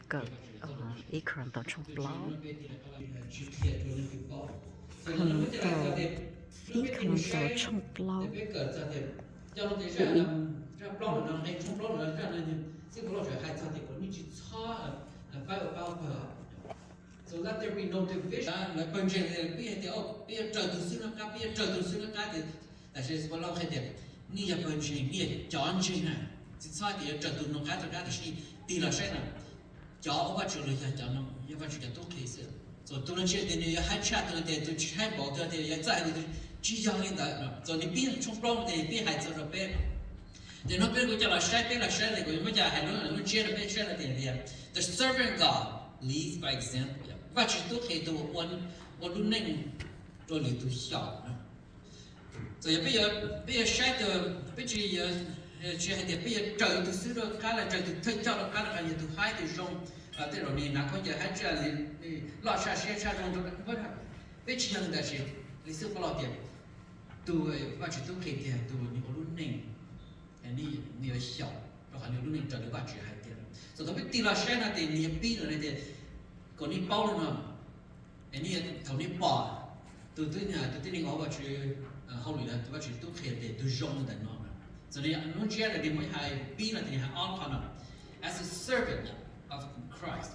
Kawm ib Korintos tshooj plaub, Korintos, ib Korintos tshooj plaub, ib. Lawv pawg ntseeg peb tias, peb yuav raws tus xwb no qab, peb yuav raws tus xwb no qab tias, tab sis Paulus qhia tias nej yog pawg ntseeg, nej yog cov ntseeg na, tsis txhob tias yuav raws tus no qab tus qab, tab sis tig los saib no, cov ua Vajtswv los yog cov no yog Vajtswv cov tub qhe xwb. Txawm tus no tsis tias nws yuav haib tshaj, tus no tias tus tsis haib npaum, tus no tias yuav txawj hais, tus tsis yog li ntawd. Txawm nws pib tshooj plaub no tias pib hais txog rau peb. Ces no peb kuv coj los saib, peb los saib li kuv yuav muab coj hais lub ntsiab rau peb saib no tias, the servant of God leads by example. Vajtswv tub qhe tus ua lub neej rau lwm tus xyaum. Txawm yog peb yuav saib tus, peb tsis, tsis hais tias peb yuav raws tus xib hwb rau qab los raws tus thawj coj rau qab los yog tus haib tus zoo, tej zaum nws hnav khaub ncaws haib tshaj, loj tshaj siab tshaj zoo rau, peb tsis yog li ntawd, tab sis li xib hwb Paulus tias tus Vajtswv tub qhe tiag tus nws ua lub neej, nws yuav xyaum rau qhov nws lub neej raws li Vajtswv hais tias. Txawm thaum peb tig los saib no ces nws yuav pib los tias kom nej paub li no, es nej thaum nej pom tus, tus tib neeg ua Vajtswv hauj lwm, tus Vajtswv tub qhe tias tus zoo li ntawm no, txawm nws lub ntsiab los nws muaj hais pib no ces nws hais ob qho no, as a servant of Christ,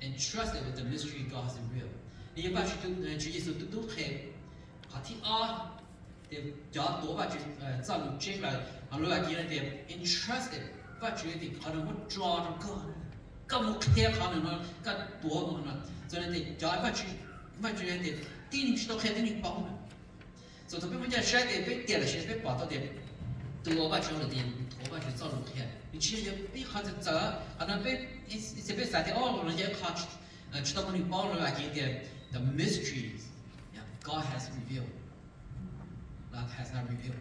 entrusted with the mystery God has revealed. Nws yog Vajtswv, Tswv Yexus tus tub qhe. Qhov thib ob, cov tuav Vajtswv txoj lus tseb plaws, ho lus Askiv no tias entrusted, Vajtswv tias qhov no muab tso rau koj, koj mus qhia qhov no, koj tuav mus no. Txawm tias cov Vajtswv, Vajtswv tias tib neeg tsis tau qhia tib neeg paub na. Txawm thaum peb muaj caj saib tias peb tiam los sis peb pom tau tias tus ua Vajtswv lawm tias tuav Vajtswv txoj lus qhia, nws tsis yog peb qhov txawv txawv, qhov no peb, peb xav tias o los yog qhov tsis tau muaj neeg paub, lus Askiv tias the mysteries God has revealed, God has not revealed.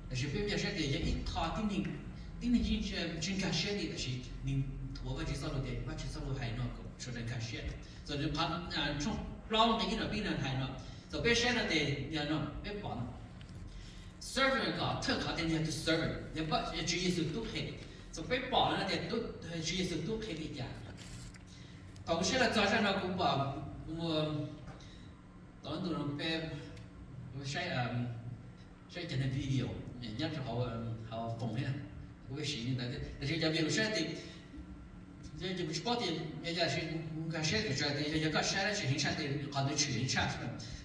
Tab sis peb muaj caj saib tias yog ib qho tib neeg, tib neeg tsis nkag siab li, tab sis nws tuav Vajtswv txoj lus tias Vajtswv txoj lus hais no kom sawv daws nkag siab. Txawm nws qhov tshooj plaub nqe ib no pib no hais no, txawm peb saib no tias yog no peb pom no, servant of God, thawj qhov tias yog tus servant, yog Tswv Yexus tub qhe. Txawm peb pom no tias Tswv Yexus tub qhe li cas. Thaum kuv saib los txog zaj no kuv pom, kuv mus tau ntu no peb saib, saib cov video nyob rau hauv foos thiab, kuv siv li ntawd, tab sis cov video saib tias kuv tsis paub tias yog nkag siab tias yog koj saib dab tsi heev tshaj tias qhov ntawd tshwm heev tshaj.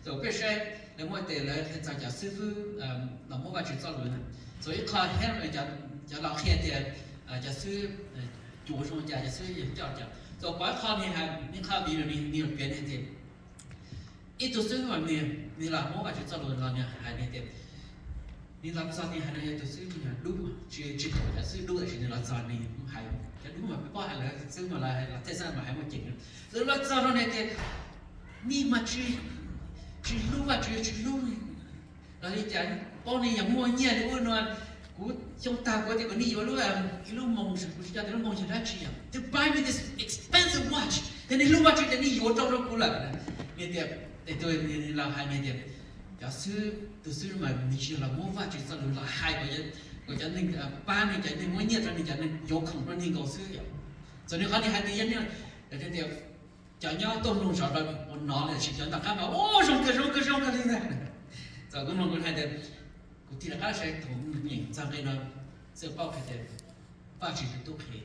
Txawm peb saib lawv muaj tias lawv hais txog cov xib fwb los muab Vajtswv txoj lus na, txawm ib qho thiab cov los qhia tias cov xib fwb cuav zoo cas, cov xib fwb yog coj cas. Txawm pom ib qho nws hais, ib qho video nws piav tias ib tug xib fwb mas nws los muab Vajtswv txoj lus los nws hais tias, nws los txog nws hais no yog tus xib fwb dub, tsis, tsis tau cov xib fwb dub, tab sis nws los txog nws hais cov dub mas peb paub hais lawv xib fwb mas los, los Texas mas hais muaj ceem. Lawv los txog rau nws tias nej mas tsis hlub Vajtswv, tsis hlub, los li cas paub nej yog muaj nyiaj li ub no. Kuv xyoo tag kuv tias kom nej yuav lub, ib lub moos, kuv tsis coj tias lub moos yog dab tsi, yog to buy me this expensive watch, ces nej hlub Vajtswv ces nej yuav rau rau kuv lawm. Nws tias, tus los hais nws tias cov xib, tus xib fwb mas nws tsis yog los muab Vajtswv txoj lus los hais kom cov neeg pab nws, cov neeg muab nyiaj rau nws, cov neeg yuav khoom rau nws nkaus xwb yom. Txawm nws qhov nws hais tias yog nws tias cov nyob tuaj mloog zov rau ua no li, tab sis cov nram qab mas ua zoo kawg, zoo kawg, zoo kawg li ntag. Txawm kuv mloog kuv hais tias kuv tig rov qab saib thaum nyeem txog nqe no, xwb paub hais tias Vajtswv tus tub qhe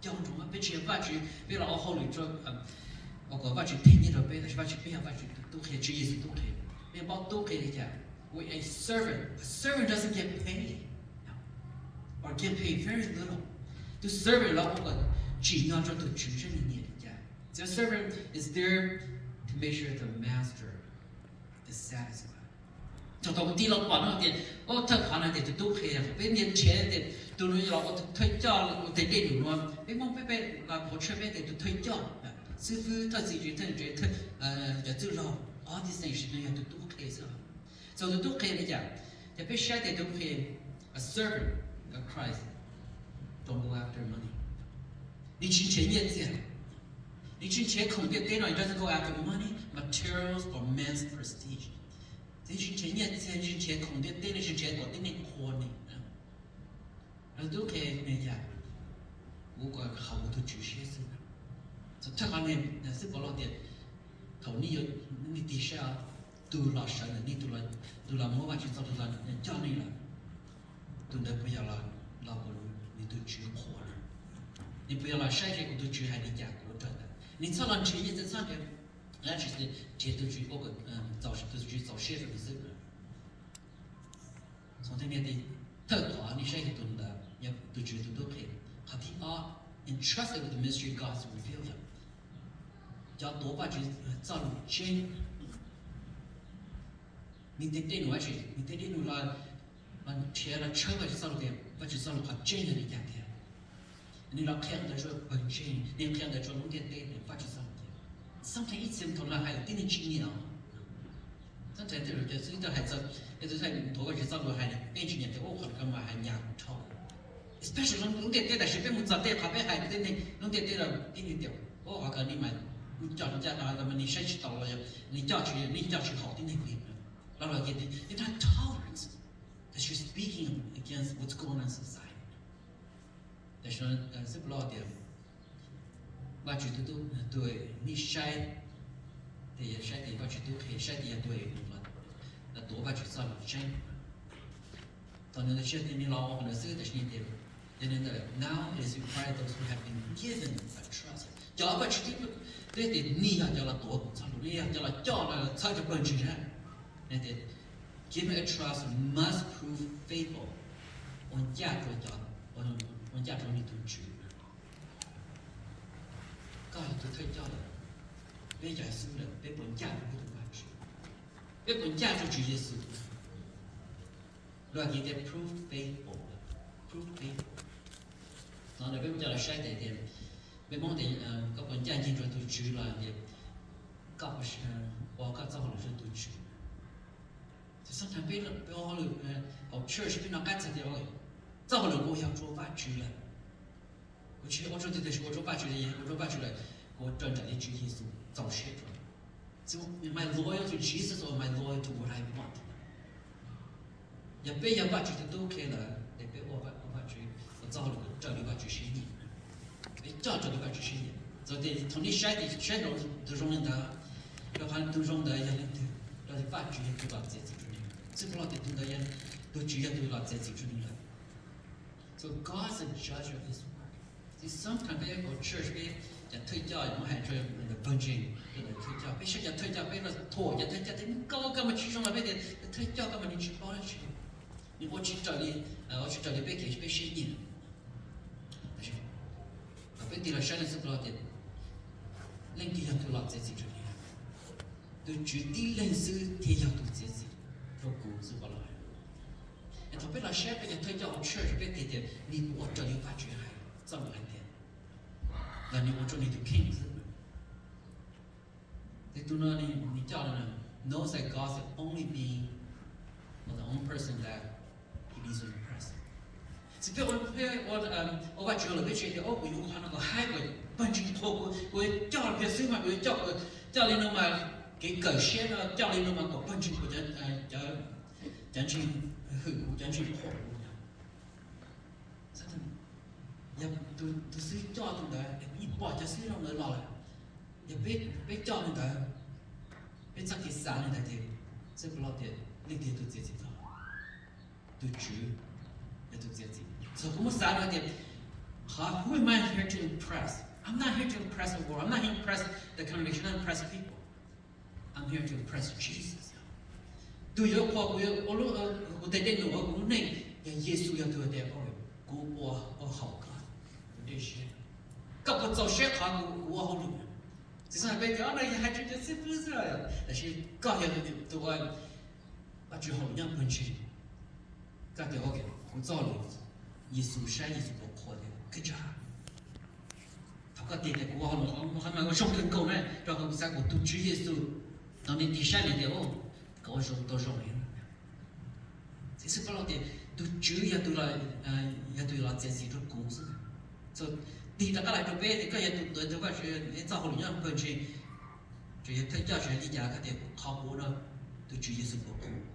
coob nroog, peb tsis yog Vajtswv, peb los ua hauj lwm rau, ua kom Vajtswv them nyiaj rau peb, tab sis Vajtswv, peb yog Vajtswv tus tub qhe, Tswv Yexus tub qhe. Peb paub tub qhe li cas? We a servant. A servant doesn't get paid or get paid very little. Tus servant los ua kom tsim nyog rau tus tswv tseeb nyiam li cas. The servant is there to make sure the master is satisfied. Thaum kuv tig los pom no tias, o, thawj qhov no tias tus tub qhe, peb nyiam nrhiav tias tus no los ua thawj coj ua tes dej num no, peb Hmoob peb, peb los qhov tshawj peb tias tus thawj coj, xib fwb, thawj txiv, thawj tsev, cov txwj laug, all these things no yog tus tub qhe xwb. Txog tus tub qhe li cas? Ces peb saib tias tus tub qhe, a servant of Christ don't go after money. Nws tsis nrhiav nyiaj txiag, nws tsis nrhiav khoom ntiaj teb no, it doesn't go after money, materials, or man's prestige. Nws tsis nrhiav nyiaj txiag, nws tsis nrhiav khoom ntiaj teb, nws tsis nrhiav kom tib neeg qhuas nws. Tus tub qhe nws yog Kuv kom haum kuv tus Tswv siab xwb. Thawj qhov ne, xib Paulus tias thaum nej yuav, nej tig saib, tus los sawv ntawm nej, tus los muab Vajtswv txoj lus los coj nej lawm, tus ntawd puas yog los kom nws tus Tswv qhuas na? Nws puas yog los saib seb kuv tus Tswv hais li cas kuv ua raws ntawd? Nws txhob los nrhiav nyiaj txiag, txhob nrhiav dab tsi, nrhiav tus Tswv, ua kom tus Tswv txaus siab rau nws xwb. Thawj qhov nej saib yog tus ntawd yog tus Tswv tus tub qhe. Qhov thib ob, entrusted with the mystery God has revealed them. Cov tuav Vajtswv txoj lus tseeb, nws tej dej num, nws tej dej num los nrhiav los tshawb Vajtswv txoj lus tias Vajtswv txoj lus qhov tseeb yog li cas tiag. Nws los qhia ntawd rau pawg ntseeg, nws qhia ntawd rau lub ntiaj teb tias Vajtswv txoj lus tiag. Sometimes ib txhia thaum lawv hais tib neeg tsis nyiam os. Sometimes tej zaum cov xib hwb hais txog, tej tus hais tuav Vajtswv txoj lus hais peb tsis nyiam tias ua qhov ko mas hais nyam dhau. Especially lub ntiaj teb tam sim peb mus txog tej qhov peb hais tib neeg lub ntiaj teb los tib neeg tias ua qhov ko nej mas coj ncaj, qhov ko mas nej saib tsis taus los yog nej coj tsis, nej coj tsis haum tib neeg li. Los los ces they don't have tolerance, because you're speaking against what's going on in society. Tam sim no xib Paulus tias Vajtswv tus tub, tus nej saib, saib tias Vajtswv tub qhe, saib tias yog tus es nws los tuav Vajtswv txoj lus tseeb. Thaum nws ntawd tsis yog tias nws los ua qhov ntawd xwb, tab sis nws tias, yog li ntawd, now it is required those who have been given a trust. Cov Vajtswv twb, twb tias nej yog cov los tuav kuv txoj lus, nej yog cov los coj los txhawb rau pawg ntseeg na. Nws tias, given a trust must prove faithful. Ua ncaj rau cov, ua ncaj rau nws tus Tswv. Koj yog tus thawj coj lawm, peb cov xib hwb lawm, peb puas ncaj rau peb tus Vajtswv? Peb puas ncaj rau Tswv Yexus? Lus Askiv tias prove faithful, prove faithful. Hnub no peb muab coj los saib tias, peb Hmoob tias koj puas ncaj ncees rau tus Tswv los tias koj puas ua koj txoj hauj lwm rau tus Tswv. Sometimes peb, peb ua hauj lwm hauv church peb nco qab txog tias txoj hauj lwm kuv yog rau Vajtswv lawm. Kuv tsis ua rau tus twg, ua rau Vajtswv, ua rau Vajtswv lawm, kuv ua raws nraim li Tswv Yexus txaus siab rau. Am I loyal to Jesus or am I loyal to what I want? Yog peb yog Vajtswv tus tub qhe lawm ces peb ua, ua Vajtswv, ua txoj hauj lwm raws li Vajtswv siab nyiam. Peb coj raws li Vajtswv siab nyiam. Txawm tias thaum nej saib tias saib tus zoo li ntawd, rau qhov tus zoo ntawd yog leej twg? Los tias Vajtswv yog tus los txiav txim rau nej. Xib Paulus tias tus ntawd yog, tus Tswv yog tus los txiav txim rau nej lawm. So God is a judge of his work. Sometimes peb hauv church peb cov thawj coj muab hais rau pawg ntseeg, rau thawj coj, peb saib cov thawj coj, peb los thuam cov thawj coj tias nws koj, koj mas tsis zoo los peb tias thawj coj koj mas nws tsis paub dab tsi, nws ua tsis raws li, ua tsis raws li peb kev, peb siab nyiam. Tab sis thaum peb tig los saib leej xwb los tias leej twg yog tus los txiav txim rau nej? Tus Tswv tib leeg xwb thiaj yog tus txiav txim rau kuv, xib Paulus hais. Es thaum peb los saib peb cov thawj coj hauv church peb tias tias nws puas ua raws li Vajtswv hais, txoj lus hais tias, los nws ua rau nws tus kheej xwb. Ces tus no nws coj no, knows that God is the only being or the only person that he needs to impress. Tsis peb ua, peb ua, ua Vajtswv lawm peb tsis tias, o, kuv yuav ua qhov no kom haib kom pawg ntseeg qhuas kuv, kuv yuav coj kiag xwb mas kuv yuav coj, coj li no mas kev kawm siab no coj li no mas kom pawg ntseeg kuv, cov ntseeg hwm kuv, cov ntseeg qhuas kuv. Yog tus xib hwb coj tus ntawd, pom cov xib hwb zoo ntawd los lawm, yog peb coj li ntawd, peb txoj kev xav li ntawd ces, xib Paulus tias leej twg yog tus txiav txim tau? Tus Tswv yog tus txiav txim. Txawm kuv muab xav no tias, qhov who am I here to impress? I'm not here to impress the world. I'm not here to impress the congregation. I'm not impress people. I'm here to impress Jesus. Tus yuav qhuas kuv, ua lub, kuv tes dej num, ua kuv lub neej, yog Yexus yog tus hais tias kuv ua, ua haum koj, kuv dej siab, koj puas txaus siab qhov kuv, kuv ua hauj lwm? Tsis xav peb tias no yog hais rau cov xib hwb xwb, tab sis koj yog tus ua Vajtswv hauj lwm nyob pawg ntseeg, koj tias kuv txoj lus, Yexus saib Yexus puas qhuas tias koj tsa. Thaum koj tias tias kuv ua hauj lwm qhov no ua zoo kawg nkaus na, rau qhov kuv xav kom tus Tswv Yexus tau nws tig saib nws tias, o, koj ua zoo tau zoo li. Xib Paulus tias tus Tswv yog tus, yog tus los txiav txim rau kuv xwb. Tig rov qab los rau peb tias koj yog tus, tus, tus Vajtswv txoj hauj lwm nyob pawg ntseeg, tsis yog thawj coj, tsis yog li cas, koj tias qhov kuv ua no tus Tswv Yexus puas qhuas?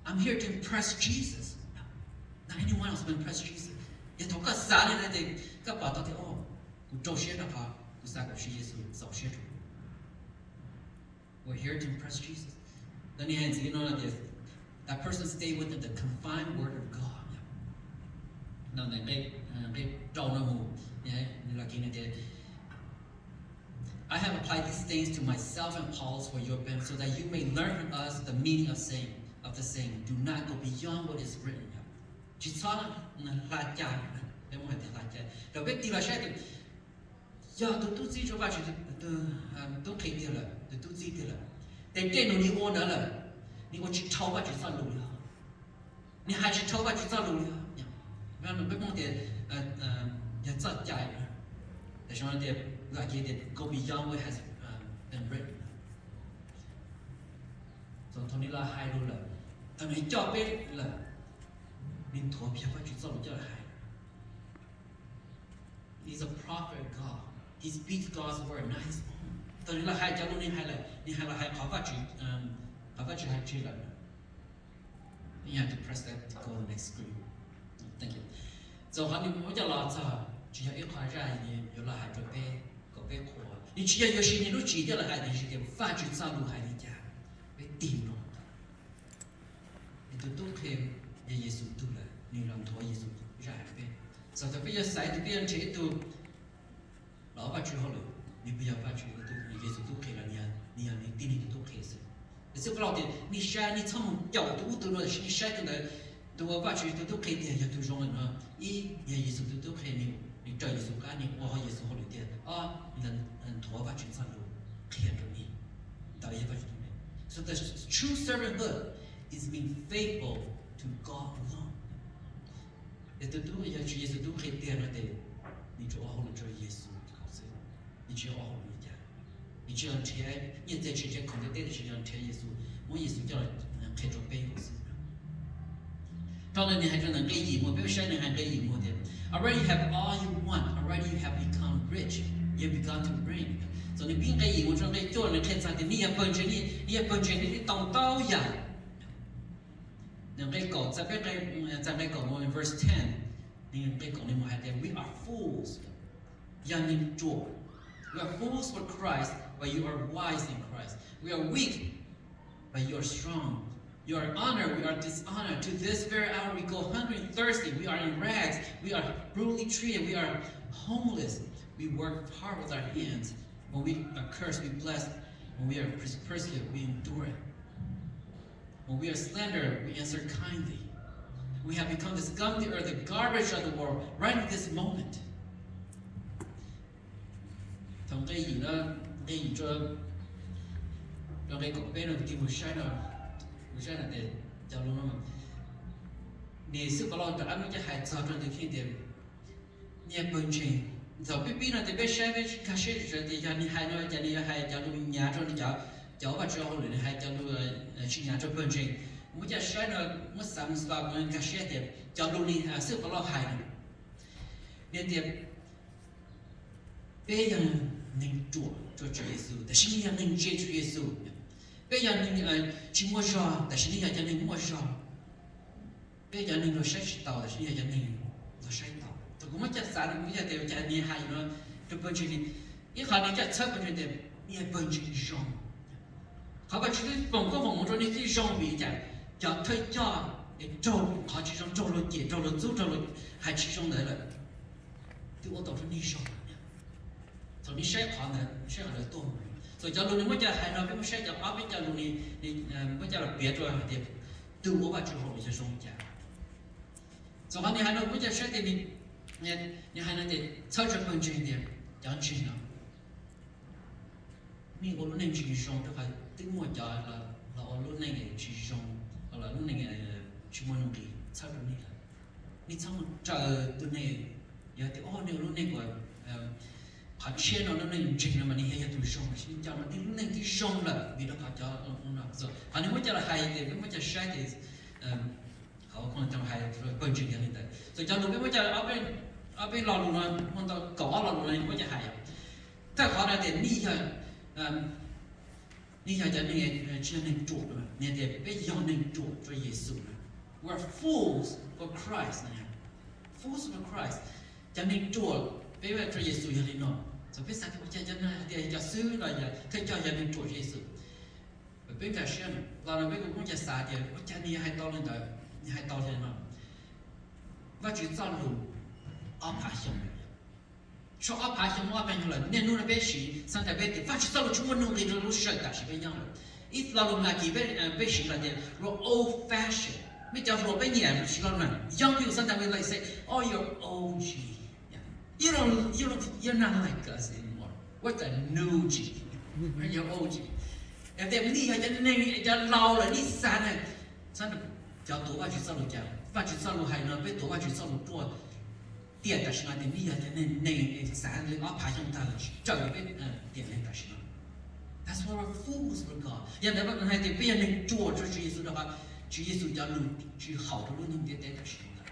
I'm here to impress Jesus. Not anyone else, but impress Jesus. Ces thaum koj xav li no ces koj pom tau tias, o, kuv rau siab rau qhov kuv xav kom Tswv Yexus txaus siab rau kuv. We're here to impress Jesus. Lawv niaj hais ntxiv no tias, that person stay within the confined word of God. No nqe rau no mus, nws los kiv no tias, I have applied these things to myself and Apollos for your benefit, so that you may learn from us the meaning of saying, of the saying, do not go beyond what is written. Tsis txhob hla cai, peb muab hais tias hla cai, rau peb tig los saib tias yog tus tub txib rau Vajtswv, tus tub qhe tiag lawm, tus tub txib tiag lawm, tes dej nws ua ntawd lawm, nws ua tsis dhau Vajtswv txoj lus li os, nws hais tsis dhau Vajtswv txoj lus li os. Peb muab tias yog txoj cai, tam sim no tias, tias go beyond what has been written. Thaum nws los hais lus lawm, thaum nws coj peb lawm, nws nthuav yog Vajtswv txoj lus coj los hais. He's a prophet of God. He speaks God's word, not his own. Thaum nws los hais cov lus nws hais lawm, nws hais los hais qhov Vajtswv, qhov Vajtswv hais tseg lawm. You have to press that to go to the next screen. Thank you. Txawm qhov nws muab coj los txog tsis yog ib qho zaj, yuav los hais rau peb kom peb qhuas. Nws tsis yog yuav siv nws lub tswv yim coj los hais, tiam sis tias Vajtswv txoj lus hais li cas, peb tig no. Tus tub qhe yog Yexus tug lawm, nws los nthuav Yexus zaj hais rau peb. Txawm tias peb yuav xaiv tus, peb yuav nrhiav ib tug los ua Vajtswv hauj lwm, nws puas yog Vajtswv tug, Yexus tub qhe los nws yog nws tib neeg tus tub qhe xwb. Tus Xwb Pov Lauj tias nej saib, nej txhob mus caum tus ub tus no, tiam sis nej saib tus ntawd, tus uas Vajtswv tus tub qhe tiag yog tus zoo lawm no. Ib, yog Yexus tus tub qhe, nws raws Yexus qab, nws ua Yexus hauj lwm tiag. Ob, nthuav Vajtswv txoj lus qhia rau nej. Ntawd yog Vajtswv tus me. So the true servanthood is being faithful to God alone. Yog tus tub, yog Tswv Yexus tub qhe tiag no ces nws tsuas ua hauj lwm rau Yexus xwb, nws tsis ua hauj lwm li cas. Nws tsis yog nrhiav nyiaj txiag, tsis nrhiav khoom ntiaj teb, tiam sis yog nrhiav Yexus, muab Yexus coj los qhia rau peb xwb. Rau ntawm nws hais rau ntawm nqe yim mus, peb saib nws hais nqe yim mus tias, already you have all you want, already you have become rich, you have begun to reign. Txawm nws pib nqe yim mus rau nqe cuaj, nws qhia txog tias nej yog pawg ntseeg, nej yog pawg ntseeg, nej tau ntau yam. Nws nqe kaum, txais nqe kaum mus verse ten, nws nqe kaum nws mus hais tias we are fools, yog neeg ruam. We are fools for Christ, but you are wise in Christ. We are weak, but you are strong. You are honored, we are dishonored. To this very hour we go hungry and thirsty. We are in rags. We are brutally treated. We are homeless. We work hard with our hands. When we are cursed, we bless. When we are persecuted, we endure it. When we are slandered, we answer kindly. We have become the scum of the earth, the garbage of the world, right in this moment. Thaum nqe yim no, nqe yim rau nqe kaum peb no, tig mus saib no, mus saib no tias cov lus no, nws Xwb Pov Lauj rov qab muab coj hais txog rau tus kheej tias nej yog pawg ntseeg. Thaum pib pib no tias peb saib, peb nkag siab tias yog nws hais no ces nws yuav hais cov lus nyav rau nws cov, cov Vajtswv hauj lwm, nws hais cov lus tsis nyav rau pawg ntseeg. Muab coj saib no, muab xav mus xav nkag siab tias cov lus nws Xwb Pov Lauj hais no, nws tias peb yog neeg ruam rau Tswv Yexus, tab sis nej yog neeg ntse Tswv Yexus. Peb yog neeg tsis muaj zog, tab sis nej yog cov neeg muaj zog. Peb yog cov neeg luag saib tsis taus, tab sis nej yog cov neeg luag saib taus. Thaum kuv muab coj xav no, kuv yog tias cas nws hais no rau pawg ntseeg, ib qho nws coj txhawb pawg ntseeg tias nej yog pawg ntseeg zoo. Qhov Vajtswv twb foom koob foom hmoov rau nej thiaj zoo, vim li cas? Cov thawj coj es raug qhov tsis zoo, raug luag cem, raug luag txub, raug luag hais tsis zoo ntawd lawm, twb ua tau rau nej zoo. Thaum nej saib qhov ntawd, saib qhov ntawd tuaj mus, txawm cov lus nws muab coj hais no, peb muab saib cov, ob peb cov lus nws muab coj los piav rau hais tias tus ua Vajtswv hauj lwm yog zoo li cas. Txawm qhov nws hais no muab coj saib tias nws hais no tias txhawb rau pawg ntseeg tias cov ntseeg no, nej ua lub neej tsis zoo rau qhov twb muaj cov los ua lub neej tsis zoo, los lub neej tsis muaj nuj nqis txhawb rau nej lawm. Nej txhob mus raws tus neeg, yog tias o nej ua lub neej uas qhov tshiab no, lub neej ntseeg no mas nws yog, yog tus zoo, tab sis nej coj mus nej lub neej twb zoo lawm vim rau qhov cov no. Qhov nws muab coj los hais tias peb muab coj saib tias, qhov hais pawg ntseeg yog li ntawd. Txawm cov lus peb muab coj, ob peb lo lus no, muaj ntau kaum ob lo lus no muab coj hais. Thawj qhov no tias nej yog, nej yog cov neeg tsis yog neeg ruam, nws tias peb yog neeg ruam rau Yexus na. We are fools for Christ. Followers of Christ, cov neeg ruam, peb ua rau Yexus yog li no. Txawm peb xav tias ua cas cov no hais tias cov xib hwb los yog thawj coj yog neeg ruam rau Yexus, peb nkag siab los no peb kuj muaj cai xav tias ua cas nws yog hais tau li ntawd, nws hais tau li no. Vajtswv txoj lus ob phav xyoo, txog ob phav xyoo, ob phav xyoo lawm, niaj hnub no peb siv, sometimes peb tias Vajtswv txoj lus tsis muaj nuj nqis rau lub sij hawm tam sim peb nyob lawm. Ib lo lus Meskas peb, peb siv los tias lus old fashion. Mej cov hluas peb nyiam siv lo lus no, young people sometimes we like say, oh, you're old, G. You don't, you don't, you're not like us anymore. We're the new G. You're old, G. Tias nej yog cov neeg cov laus lawm nej xav na. Cov tuav Vajtswv txoj lus cas, Vajtswv txoj lus hais no peb tuav Vajtswv txoj lus ruaj tiam tam sim no tias nej yog cov neeg, neeg xav li ob phav xyoo tag lawm tsis raws peb tiam neeg tam sim no. That's why we're fools for God. Yog ntawd hais tias peb yog neeg ruam rau Tswv Yexus rau qhov Tswv Yexus cov lus tsis haum rau lub ntiaj teb tam sim no ntag.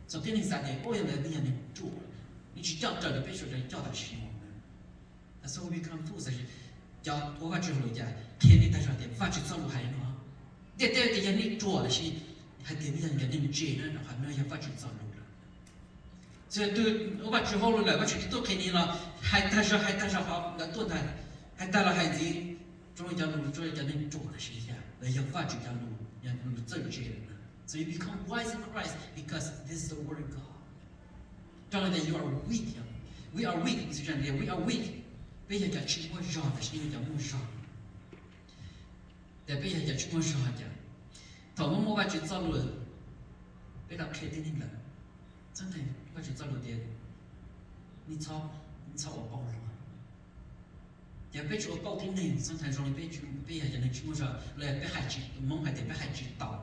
Txawm tib neeg xav tias ua yog ntawd nej yog neeg ruam, nej tsis coj raws li peb sawv daws coj tam sim no. That's why we become fools. Cov tuav Vajtswv hauj lwm cas qhia nej tag zog tias Vajtswv txoj lus hais no, ntiaj teb tias yog nej ruam los sis hais tias nej yog cov neeg ntse na, rau qhov no yog Vajtswv txoj lus lawm. Txawm tus ua Vajtswv hauj lwm lawm Vajtswv tsis tuaj qhia li los hais tag zog, hais tag zog qhov ntawd tuaj ntag, hais tag los hais ntxiv, tsuas cov lus tsuas cov neeg ruam los sis yog, los yog Vajtswv cov lus, yog lus txawj ntse lawm na. So you become wise in Christ because this is the word of God. Rau qhov tias you are weak, we are weak, we are weak. Peb yog cov tsis muaj zog tab sis yog cov muaj zog. Ces peb yog cov tsis muaj zog cas, thaum muaj muaj Vajtswv txoj lus, peb los qhia tib neeg lawm, txheej tias Vajtswv txoj lus tias nej txhob, nej txhob ua pauj luag. Ces peb tsis ua pauj tib neeg, txheej tias zoo li peb, peb yog cov neeg tsis muaj zog los peb hais tsis, Hmoob hais tias peb hais tsis taus,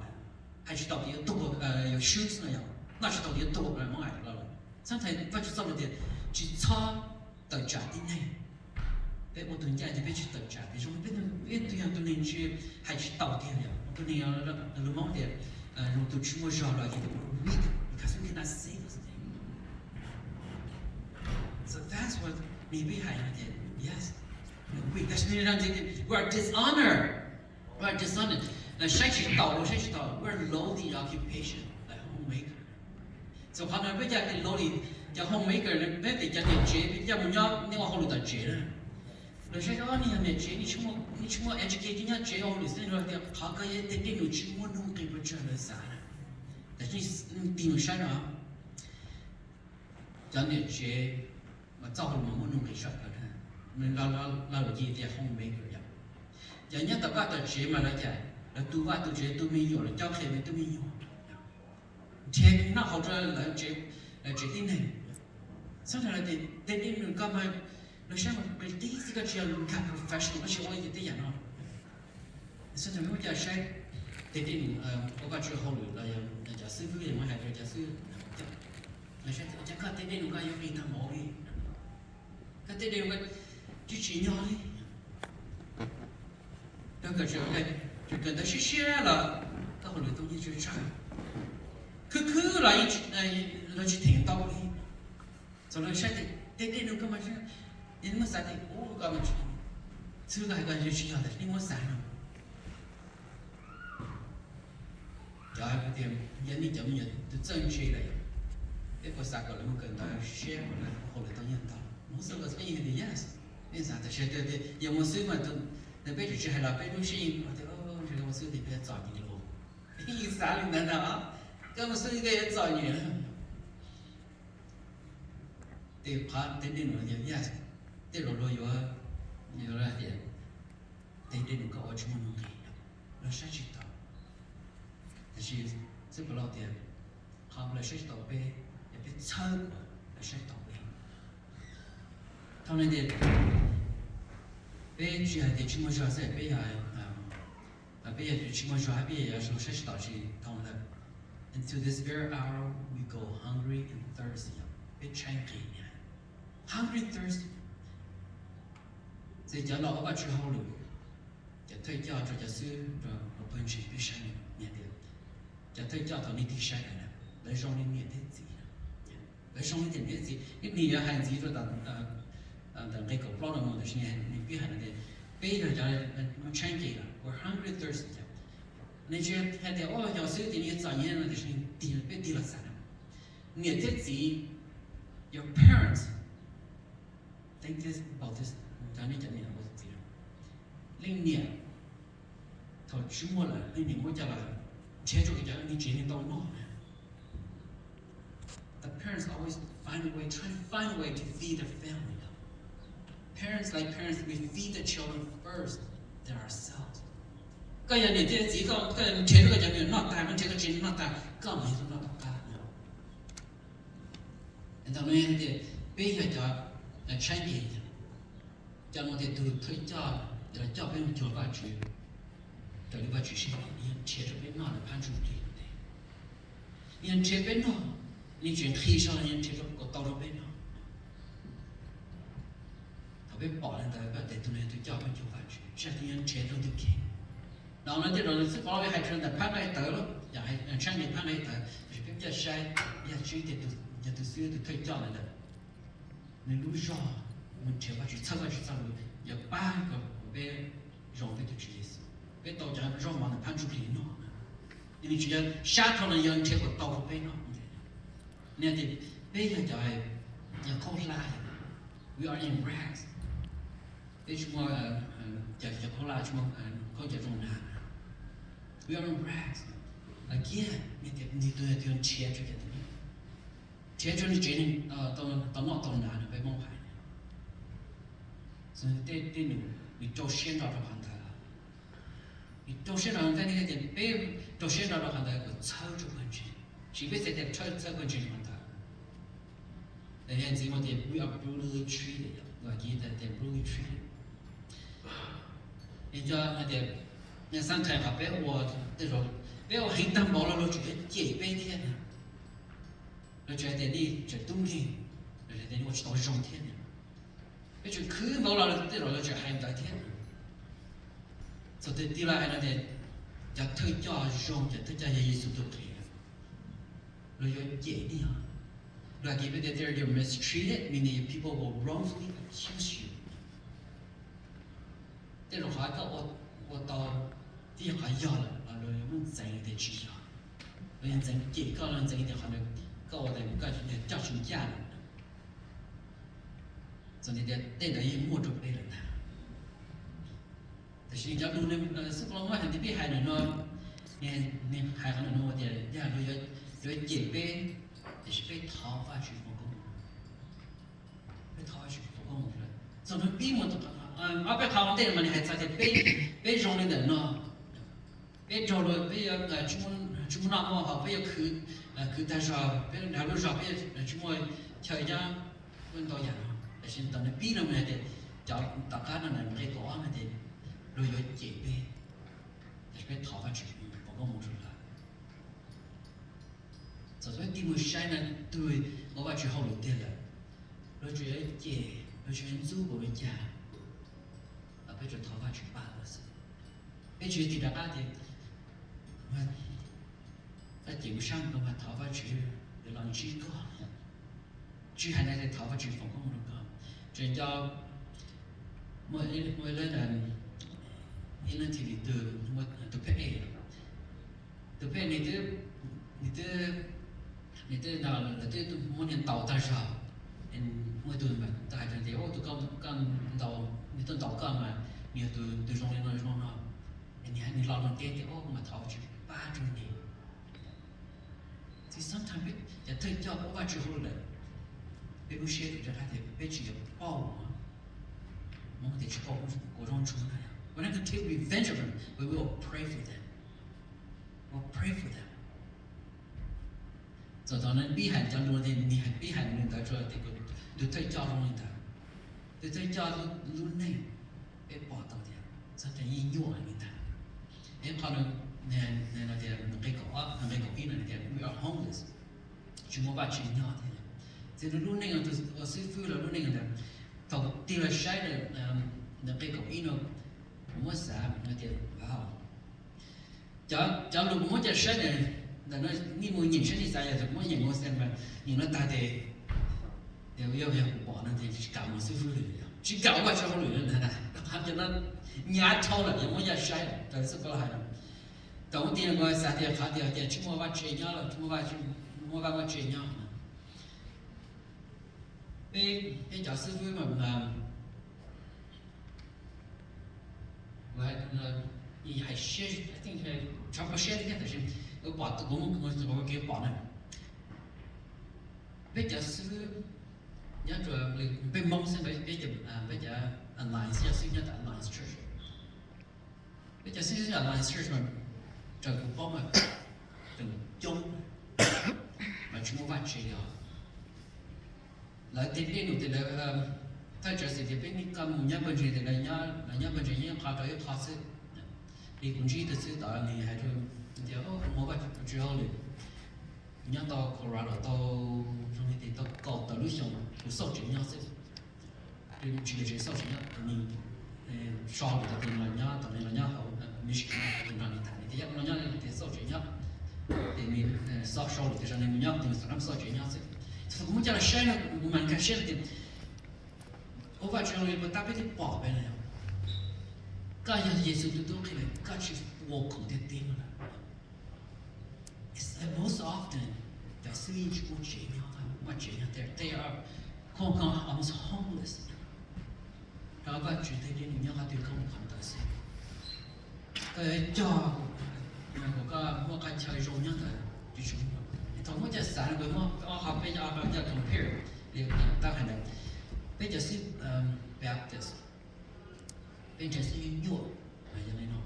hais tsis taus tias yuav tuag, yuav swb xwb no yog, noj tsis taus tias yuav tuag, Hmoob hais los lawm. Txheej tias Vajtswv txoj lus tias tsis txhob tawm tsam tib neeg. Peb ua tus ncaj ces peb tsis tawm tsam, tias zoo peb, peb twb yog tus neeg tsis, hais tsis taus tiag yog tus neeg, lus Hmoob tias, zoo tus tsis muaj zog los yog tus weak, because we cannot say those things. So that's what maybe hais tias yes, weak, that's mean we are dishonor, we are dishonor. Saib tsis taus, saib tsis taus, we're lowly occupation like homemaker. So qhov no peb cov lowly, cov homemaker, peb tias cov niam tsev, peb coj mus nyob nej ua hauj lwm tom tsev na. Lawv saib, o, nej yog niam tsev, nej tsis muaj educate, nyob tsev ua hauj lwm xwb, lawv tias qhov koj yog ib tug dej num tsis muaj nuj nqis pes tsawg lawv xav na. Tab sis tig mus saib no, cov niam tsev mas txoj hauj lwm mas muaj nuj nqis tshaj plaws, lawv los cia tias homemaker yom. Cov nyob tom vaj tom tsev mas lawv cas, lawv tu vaj tu tsev, tu me nyuam, lawv cob qhia me tub me nyuam, nrhiav noj haus rau lawv tsev tib neeg. Txhob tias lawv tias tej dej num koj mas, lawv saib mas qis tib si, koj tsis yog nkag professional, koj tsis ua li ces tej yam no. Txhob tias muab cov saib tej dej num ua Vajtswv hauj lwm los yog cov xib hwb, muab hais rau cov xib hwb, lawv saib cas koj tej dej num koj yuav qis tag npaum li, koj tej dej num koj tsis tsim nyog li. Koj kawm, kawm ntawv siab siab los koj hauj lwm tau nyiaj tsawg tsawg, khwb khwb los lawv tsis them tau li. Txawm lawv saib tias tej dej num koj mas, nej muab xav tias ua koj mas, xib hwb koj hais koj tsis yog, tab sis nej muab xav no. Cov hais tias yog nej cov me nyuam tus txawj ntse lawm, peb puas xav kom lawv mus kawm ntawv siab, kom lawv hauj lwm tau nyiaj ntau? Most of us, peb yeej hais tias yes, nej xav, tab sis tias yog mus xwb mas, peb tseem tsis hais los peb lub siab yeej tias, ntshe koj mus xwb ces koj yuav txom nyem los. Yeej xav li ntawd ntag, koj mus xwb koj yuav txom nyem. Tej qhov tej dej num yog, tej laus luag yuav, yuav hais tias tej dej num koj ua tsis muaj nuj nqis, lawv saib tsis taus. Tab sis xib hwb Paulus tias qhov lawv saib tsis taus peb, yog peb txhawb kom lawv saib taus peb. Thaum no tias peb tsis hais tias tsis muaj zog xwb, peb yog, peb yog tsis muaj zog, peb yog yuav saib tsis taus tsis tau ntawd. And to this very hour we go hungry and thirsty, peb tshaib nqhis, hungry and thirsty. Ces cov los ua Vajtswv hauj lwm, cov thawj coj rau cov xib hwb, rau pawg ntseeg peb saib, tias cov thawj coj thaum nej tig saib ntawd, lawv zoo li niam thiab txiv, lawv zoo li niam thiab txiv. Ib pliag yuav hais ntxiv rau ntawm nqe kaum plaub no mus, tab sis nws pib hais no tias peb yog cov muaj tshaib nqhis, we're hungry, thirsty. Nws tsis hais tias ua yog xwb ces nws yuav txom nyem no, tab sis peb tig los xav no, Niam thiab txiv, your parents, think this about this, cov nej cov niam txiv, leej niam thaum tsis muaj lawm, leej niam muab coj los nrhiav rau cov me ntsis neeg tau noj na. The parents always find a way, try to find a way to feed their family. Parents, like parents, we feed the children first than ourselves. Koj yog niam thiab txiv, koj nrhiav rau koj cov me nyuam noj tag, koj nrhiav koj tsev neeg noj tag, koj mam li noj tom qab. Ntawm no tias peb yog cov tshaib nceeg, cov no tias tus thawj coj, coj peb mus cuag Vajtswv, raws li Vajtswv siab, nws yog nrhiav rau peb noj lawm phab ntsuj plig no, nws yog nrhiav peb noj, nws tsis nqhis zog, nws yog nrhiav kom tau rau peb noj. Thaum peb pom li ntawd peb tias tus no yog tus coj peb cuag Vajtswv, tsis yog tus yog nrhiav rau tus kheej. No no tej zaum xwb qhov hais rau ntawm phab nqaij tawv los yog tshaib nceeg phab nqaij tawv, tab sis peb coj saib yog tsis tias yog tus xwb tus thawj coj ntawd, nws lub zog mus nrhiav Vajtswv, txhawb Vajtswv txoj lus, yog pab kom peb zoo peb tus Tswv Yexus, peb tau cov zaub mov ntawm phab ntsuj plig noj. Nws tsis yog sab dhau, nws yog nrhiav kom tau rau peb noj. Nws tias peb yog cov, yog khaub hlab, we are in rags. Peb tsis muaj, cov khaub hlab tsis muaj khaub ncaws zoo na. We are in rags. Again, nws tias nws tus yog nrhiav rau cov tus, nrhiav rau nws tsev neeg tau noj tau hnav no peb Hmoob hais. Tej nws rau siab nrog rau qhov ntawd, nws rau siab nrog, tej tias peb rau siab nrog rau qhov ntawd kom txhawb rau pawg ntseeg, tsis peb txhais tias txhawb pawg ntseeg rau qhov ntawd. Ntxiv muaj tias we are brutally treated, Vajtswv tias brutally treated. Nws cov hais tias, sometimes qhov peb ua, tej zaum peb ua heev tag npaum los luag tseem cem peb thiab na, luag tseem hais tias nej tseem tub nkeeg, luag tseem tias nej ua tsis tau zoo thiab na. Peb tseem khwv npaum los tej zaum luag tseem hais ntawd thiab. Txog twg tig los hais no tias cov thawj coj zoo, cov thawj coj yog Yexus tus qhev, luag yuav cem nej os. Luag hais tias peb tias they are mistreated, meaning people will wrongfully accuse you. Tej zaum qhov koj ua tau twb yog qhov yog lawm los luag yuav muab ntxeev tias tsis yog, luag yuav ntxeev cem koj, luag ntxeev tias qhov ntawd koj ua tias koj coj tsis ncaj lawm. Txawm tias tej ntawd yeej muaj rau peb lawm ntag, tab sis cov lus xwb kuv los muab hais tias peb hais ntawm no, nws hais qhov ntawm no tias yog luag yuav cem peb, tiam sis peb thov Vajtswv foom koob, peb thov Vajtswv foom koob mus lawm. Txog hnub pib mus, ob peb qhov ua ntej no mas nws hais txog tias peb zoo li ntawm no, peb raug luag, peb yuav tsis muaj noj muaj haus, peb yuav khwv tag zog, peb nrog lub zog, peb tsis muaj chaw nyob, ntau yam no. Tab sis thaum nws pib no nws hais tias, cov tom qab no nqe kaum ob no tias luag yuav cem peb, tab sis peb thov Vajtswv foom koob mus rau lawv. Txawm peb tig mus saib no, tus ua Vajtswv hauj lwm tiag lawm, luag tseem yuav cem, luag tseem yuav ntxub kuv li cas, los peb tsuas thov Vajtswv pab lawv xwb. Peb tsis tig rov qab tias, koj cem kuv sab no, koj mas thov Vajtswv yuav los ntsib koj. Tsis hais tias thov Vajtswv foom koob mus rau koj. Tseem nco muaj ib leeg, ib leeg thim tus, tus pheb ej, tus pheb ej nws twb, nws twb, nws twb, lawv twb muab niag ntaus tag zog. Muaj tus tau hais rau tias, tus koj ntaus, nws tuaj ntaus koj mas nws yog tus zoo li no zoo no. Nws hais nws lo lus teb tias, kuv mas thov Vajtswv pab rau nws. Txij sometimes peb cov thawj coj ua Vajtswv hauj lwm lawm, peb lub siab rau cov hais tias peb tsis yuav pauj, Hmoob tias tsis pauj kuv zoo ntsuag na, we're not gonna take revenge of them, but we will pray for them. We'll pray for them. Txawm thaum nws pib hais cov lus, nws hais pib hais li ntawd rau tias tus thawj coj zoo li ntawd, tus thawj coj lub neej, peb pom tau tias txog tias yeej nyuaj li ntawd. Es qhov no tias nqe kaum ob, nqe kaum ib no tias we are homeless, tsis muaj vaj tse nyob thiab. Txij nws lub neej ua xib fwb los lub neej ntawd, thaum tig los saib nqe kaum ib no, kuv muab xav tias, cov lus kuv muab coj saib ntawm no, nej mus nyeem saib nej xav yog kuv muab nyeem mus xav mas nyeem no tag ces, yog yog kuv pom no ces tsis kam mus xib fwb li, tsis kam ua Vajtswv hauj lwm li ntag. Qhov cov no nyav dhau lawm yog muab coj saib lawm, raws li xwb koj hais no. Thaum ub tig no kuv xav tias qhov tias ces tsis muaj vaj tse nyob los tsis muaj vaj, muaj vaj vaj tse nyob. Peb, peb cov xib fwb mas, hais siab, tshav pob siab thiab, tab sis kuv pom, kuv muab kuv kev pom na. Peb cov xib fwb nyob rau peb Hmoob xwb, peb, peb cov alliance, cov xib fwb nyob tom alliance church. Peb cov xib fwb alliance church mas raws kuv paub mas feem coob mas tsis muaj vaj tse li os. Lawv tej dej num tias lawv, thawj tsam xwm tias peb nij koj mus nyob pawg ntseeg tias lawv nyob pawg ntseeg ib qho rau ib qho xwb. Li kuv ntsib tus xib fwb tod nws hais rau tias, muaj vaj tse hauj lwm, nyob tau Colorado tau zoo li tias tau kaum tawm lub xyoo, kuv xauj tsev nyob xwb. Tsis yog tsev xauj tsev nyob, nws so lus tias nws los nyob, tam nws los nyob hauv Michigan, nws tham nws tias yog los nyob tias xauj tsev nyob, ces nws so lus tias nws mus nyob, nws xav xauj tsev nyob xwb. Kuv muab coj los saib no, kuv mas nkag siab tias ua vaj tse li puas tab peb twb pom peb no yog, koj yog Yexus tus tub qhia, koj tsis ua khoom tiag tiag no. Most often cov xib fwb yeej tsis muaj tsev nyob, muaj tsev nyob, they are, quote unquote, almost homeless. Rau vaj tse tej dej num nyob qhov twg koj mus qhov ntawd xwb. Koj yuav cog kom koj muaj qhov chaw zoo nyob ntawd, tsis tshua muaj. Thaum muab coj xav no, kuv muab ob qho, peb ob qho coj compare li tab hais ntawd. Peb cov xib Baptist, peb nrhiav xib hwb nyuaj, yog li no,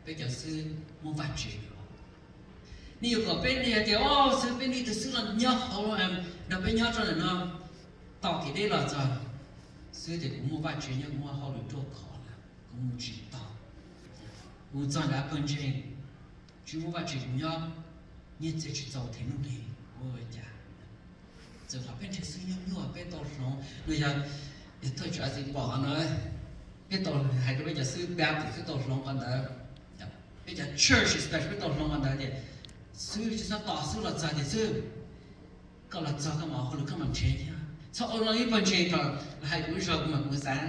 peb cov xib hwb muaj vaj tse lawm. Nej yuav kom peb, nej hais tias, o, xib hwb, peb nij tus xib hwb los nyob hauv, nrog peb nyob rau ntawm no, tau kev deb los txog, xib hwb tias kuv muaj vaj tse nyob, kuv muaj hauj lwm ruaj khov lawm, kuv mus tsis tau. Kuv txog nrad pawg ntseeg tsis muaj vaj tse, kuv nyob nyiaj txiag tsis txaus them nuj nqi, kuv ua cas? Txawm qhov peb nrhiav xib hwb nyuaj nyuaj, peb tau hloov, no yog thawj tsam xwm pom qhov no, peb tau hais rau peb cov xib hwb Baptist, peb tau hloov qhov ntawd. Peb cov church especially peb tau hloov qhov ntawd tias xib hwb tsis txhob tos xib hwb los txog tias xib hwb, koj los txog koj mam ua hauj lwm, koj mam nrhiav thiab. Txhob ua no ib pawg ntseeg thaum hais kuv zog kuv mas kuv xav,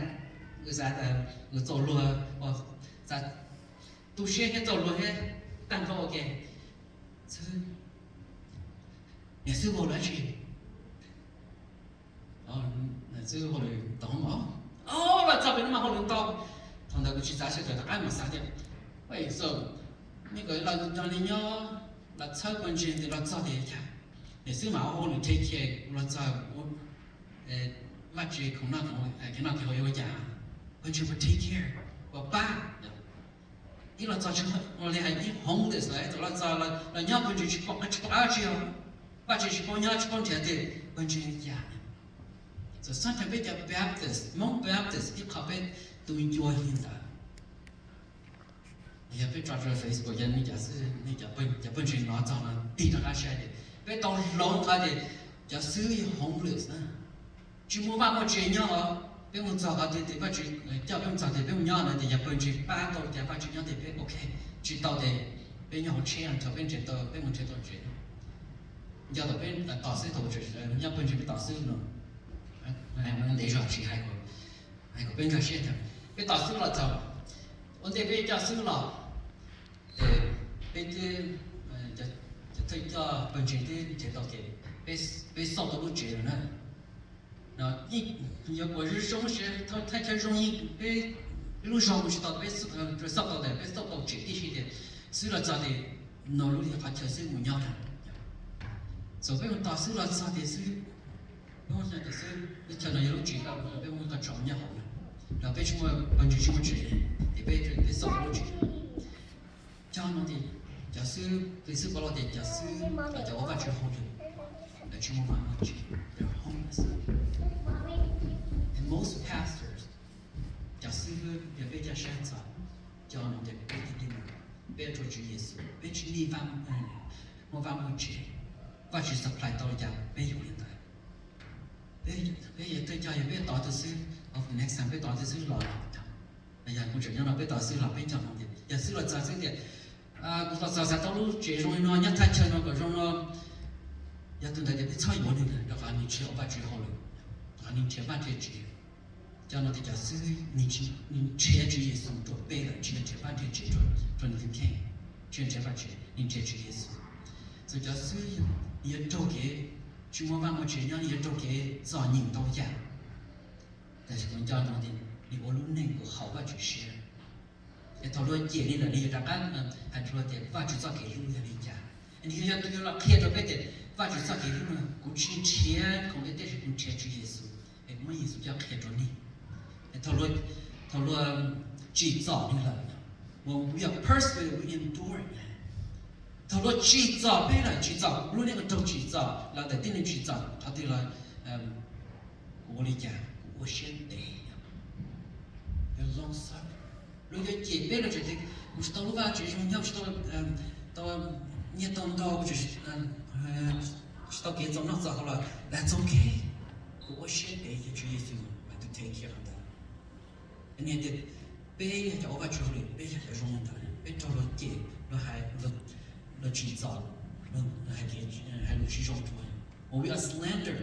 kuv xav tas kuv txaus luag, xav tu siab thiab txaus luag thiab tag nrho ua ke. Xib hwb, niam xib hwb ua dab tsi? Xib hwb ua hauj lwm tau hoob mos. Los txog pem no mas hauj lwm ntau. Thaum ntawd kuv tsis xav seb, thaum tom qab mas xav tias, so, nej kom los nrog nej nyob, los txhawb pawg ntseeg tias los txog tias cas, niam xib hwb mam ua hauj lwm take care, los txog vaj tse khoom noj, kev noj kev haus yuav ua cas, pawg ntseeg puas take care, puas pab? Ib los txog tsis, ua li hais ib homeless lawm, thaum los txog los nyob pawg ntseeg tsis pom qab tsis pom qab tsi os, vaj tse tsis paub nyob tsis paub nrhiav tias pawg ntseeg li cas. Txawm xav tias peb cov Baptist, Hmoob Baptist ib qho peb tu ncua li ntawd. Yog peb tso rau Facebook, yog nej cov xib hwb, nej cov pawg ntseeg no txog no tig rov qab saib tias peb tau hloov qhov tias cov xib hwb yog homeless na, tsis muaj vaj muaj tse nyob os. Peb mus txog qhov twg tias vaj tse coj peb mus txog tias peb mus nyob ntawd tias yog pawg ntseeg pab tau li cas vaj tse nyob tias peb ok, tsis tau tias peb nyob hauv tsheb, thaum peb nrhiav tau peb mus nrhiav tau tsev. Nco thaum peb tos xib hwb thaum nyob pawg ntseeg peb tos xib hwb no, ntev zog tsis hais, hais kom peb nkag siab ntag. Peb tos xib hwb los txog, ua ntej peb coj xib hwb los, peb twb, cov thawj coj pawg ntseeg twb nrhiav tau tias peb xauj tau lub tsev lawm na. Yuav kom zoo zoo, thaj chaw zoo, yeej peb lub zog mus tsis tau, peb xauj tau tias peb xauj tau tsev tib si tias xib hwb los txog tias no lub qhov chaw xib hwb mus nyob ntag. Txawm peb mus tos xib hwb los txog tias xib hwb, peb mus xyuas tias xib hwb, lub chaw no yog lub tsev koj, peb muab koj tso nyob hauv na, los peb tsis muaj pawg ntseeg tsis muaj tsev, ces peb, peb xauj lub tsev. Cog no tias cov xib hwb, tus xib hwb paub los tias cov xib hwb los cov ua vaj tse hauj lwm, lawv tsis muaj vaj muaj tsev, they're homeless. And most pastors, cov xib hwb yog peb coj sab txog, cog no tias peb, peb ua rau Tswv Yexus, peb tsis nij muaj vaj muaj tsev, Vajtswv supply tau li cas peb yuav li ntawd. Peb, peb yog thawj coj, yog peb tos tus xib hwb, next time peb tos tus xib hwb los, yog kuv tseem nyob no peb tos xib hwb los peb cog no tias yog xib hwb los txog xib hwb tias kuv tos txog xav tau lub tsev zoo li no nyob thaj chaw no kom zoo no, yog tus ntawd tias peb txhob yuav nws ntawd rau qhov nws tsis ua Vajtswv hauj lwm, rau qhov nws nrhiav vaj nrhiav tsev. Cog no tias cov xib hwb nrhiav Tswv Yexus rau peb lawm, tsis yog nrhiav vaj nrhiav tsev rau nws tus kheej, tsis yog nrhiav vaj tsev, nws nrhiav Tswv Yexus. Txawm cov xib hwb yuav raug kev tsis muaj vaj muaj tsev nyob, nws yuav raug kev txom nyem ntau yam. Tab sis kuv nco ntsoov tias nws ua lub neej kom haum Vajtswv siab. Es thaum luag cem li lawm nws yuav rov qab hais rau luag tias Vajtswv txoj kev hlub yog li cas. Nws yog tus yuav los qhia rau peb tias Vajtswv txoj kev hlub no kuv tsis nrhiav khoom tej, tab sis kuv nrhiav Tswv Yexus, es kuv muab Yexus coj qhia rau nej. Thaum luag tsim txom nws lawm, when we are persecuted, we endure it. Thaum luag tsim txom peb lawm, tsim txom lub neej, raug tsim txom los ntawm tib neeg tsim txom qhov twg los, kuv ua li cas? Kuv ua siab ntev. Long suffering. Luag yuav cem peb los tseem tias kuv tsis tau lub vaj tsev zoo nyob, tsis tau, tau nyiaj tau ntau, kuv tsis tau kev txaus noj txaus haus los that's okay. Kuv ua siab ntev, ces Tswv Yexus mas tus take care of that. Niaj tias peb yog cov ua Vajtswv hauj lwm, peb yog cov zoo li ntawd, peb raug luag cem, luag hais, luag tsim txom, luag hais lus tsis zoo rau. When we are slandered,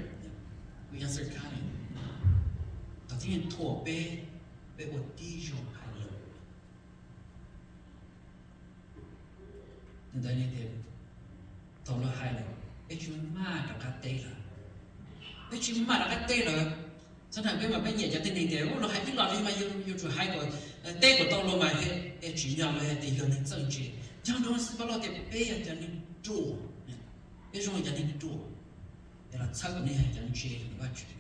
we answer kindly. Thaum tib neeg thuam peb, peb ua tib zoo hais lus. Ntawd tias thaum luag hais lawm, peb tsis maj rov qab teb lawm. Peb tsis maj rov qab teb lawm. Txhob hais peb mas peb nyiam cov tib neeg tias luag hais ib los li mas yuav tsum hais kom teb kom tau luag mas, es tsim nyog luag hais tias yog neeg txawj ntse. Nco ntsoov xwb Paj Lug tias peb yog cov neeg ruam, peb zoo li cov neeg ruam, es los txhawb kom nej yog cov ntse rau Vajtswv.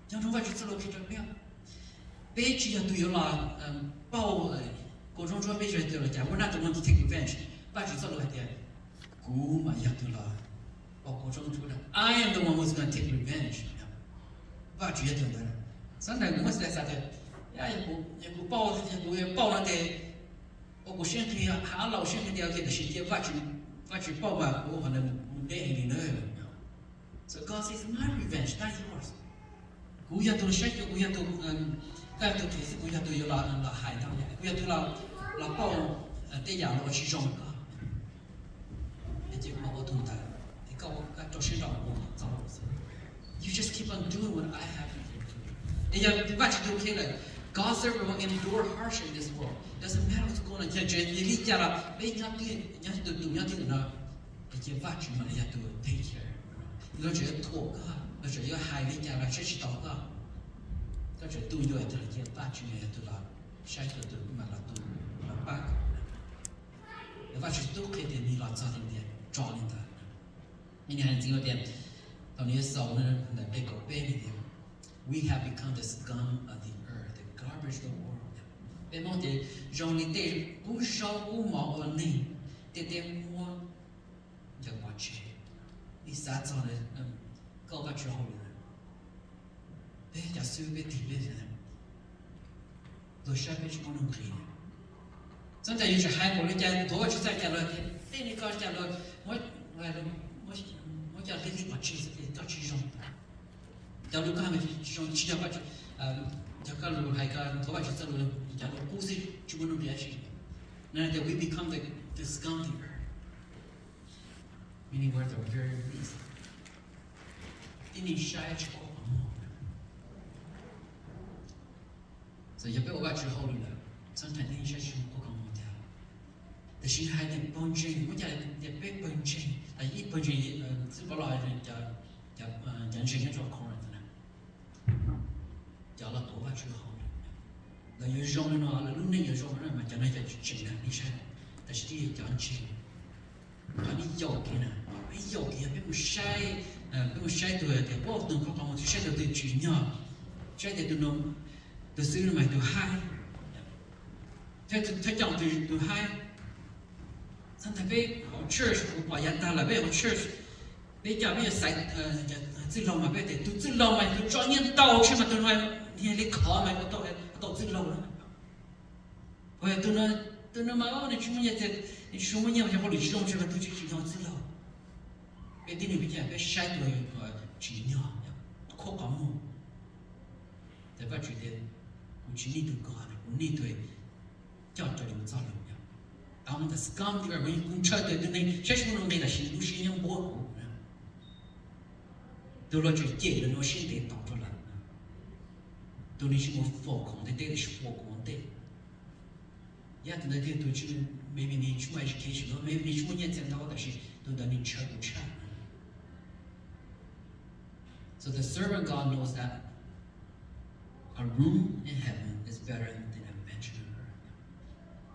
Nco ntsoov Vajtswv txoj lus qhia rau peb, peb tsis yog tus yuav los pauj kaum roob ntsuab, peb tsis yog tus los cas, we're not the one to take revenge. Vajtswv txoj lus hais tias kuv mas yog tus los pauj kaum roob ntsuab, I am the one who's gonna take revenge. Vajtswv yog tus ntawd. Xav ntawm kuv muab xav tias, yog kuv pauj, yog kuv pauj no ces ua kuv siab nqhis, hais ob lo siab nqhis tias tiam sis cia Vajtswv pauj mas kuv qhov ntawd mus deb heev li na. So God says, my revenge, not yours. Kuv yog tus saib xyuas, kuv yog tus, koj yog tus qhia xwb, kuv yog tus yuav los hais ntau yam, kuv yog tus los pauj tej yam los ua tsis zoo koj. Es ces kuv mam ua tus ntawd, es koj rau siab nrog kuv txoj lus xwb. You just keep on doing what I have you do. Es yog Vajtswv tus qhia lawm, God's servant will endure hardship in this world. Doesn't matter what's going on, yog tseem li cas los peb nyob twj, nyob tus tus nyob twj ywm no, es ces Vajtswv mas yog tus take care. Luag tseem yuav thuam koj, luag tseem yuav hais li cas los saib tsis taus koj, koj tseem tu ncua tias Vajtswv mas yog tus los saib xyuas, tus mas los tu, los pab koj. Vajtswv tub qhia tias nws los txog tias tso li ntawd. Nws hais ntxiv tias, thaum nws yuav xaus ntawm nqe kaum peb nws tias, we have become the scum of the earth, the garbage of the world. Peb Hmoob tias zoo li tej kub zaub kub mov ua neeg, tej teb muab ncaws pov tseg. Nws xav txog koj Vajtswv hauj lwm, peb cov xib hwb peb tig peb, luag saib peb tsis muaj nuj nqis. Txhob ntawd yus tseem hais npaum li cas, nthuav Vajtswv txhais cas los tias tej ni koj cas los muab cov lig lig pov tseg xwb, koj tsis zoo. Cov lus koj hais tsis zoo, tsis yog Vajtswv, cov koj lus hais ko nthuav Vajtswv txoj lus, cov lus kub xwb tsis muaj nuj nqis dab tsi. No tias we become the, the scum of the earth, meaning we're the very least. Tib neeg saib tsis paub qhov muag. Txawm yog peb ua Vajtswv hauj lwm lawm, sometimes tib neeg saib tsis paub qhov muag tiag. Tab sis hais tias pawg ntseeg, muab cai tias peb pawg ntseeg, ib pawg ntseeg xwb, Paulus cov ntseeg nyob rau Corinth na, cov los tuav Vajtswv hauj lwm, lawv yuav zoo li no, lawv lub neej yuav zoo li no mas cov no yog tseem neeg saib, tab sis twb yog cov ntseeg. Qhov nej yaum kev na, peb yaum kev yog peb mus saib, peb mus saib tus tias ua tus kho qhov muag, tus saib tus twg tsim nyog, saib tias tus no, tus xib hwb no mas tus haib, thawj coj tus haib. Txhob ntag peb hauv church kuv pom yav tag lawm peb hauv church, peb coj peb yuav xaiv txwj laug mas peb tias tus txwj laug mas tus tso nyiaj ntau tshaj mas tus no niag li khov mas ua tau txwj laug na. Tus no mas nws tsis muaj nyiaj, nws tsis muaj nyiaj mas yog hauj lwm tsis zoo tshaj mas tus tsis tsim nyog txwj laug. Peb tib neeg peb coj peb saib tus tsim nyog, kho qhov muag. Tab Vajtswv tias kuv tsis nej tus kho, kuv nej tus coj raws li kuv txoj lus. Kuv ntshaw tus neeg saib tsis muaj nuj nqis tab sis lub siab nyob npuab kuv. Tus luag tseem cem lawm nws ua siab ntev tos rau lawm. Tus nws tsis mus focus ua ntej, tab sis focus ua ntej. Yog tus ntawd tiag, tus tsis, maybe nws tsis muaj education, maybe nws tsis muaj nyiaj txiag ntau tab sis tus ntawd nws ntshaw kuv tshaj. So the servant God knows that a room in heaven is better than a mansion on earth.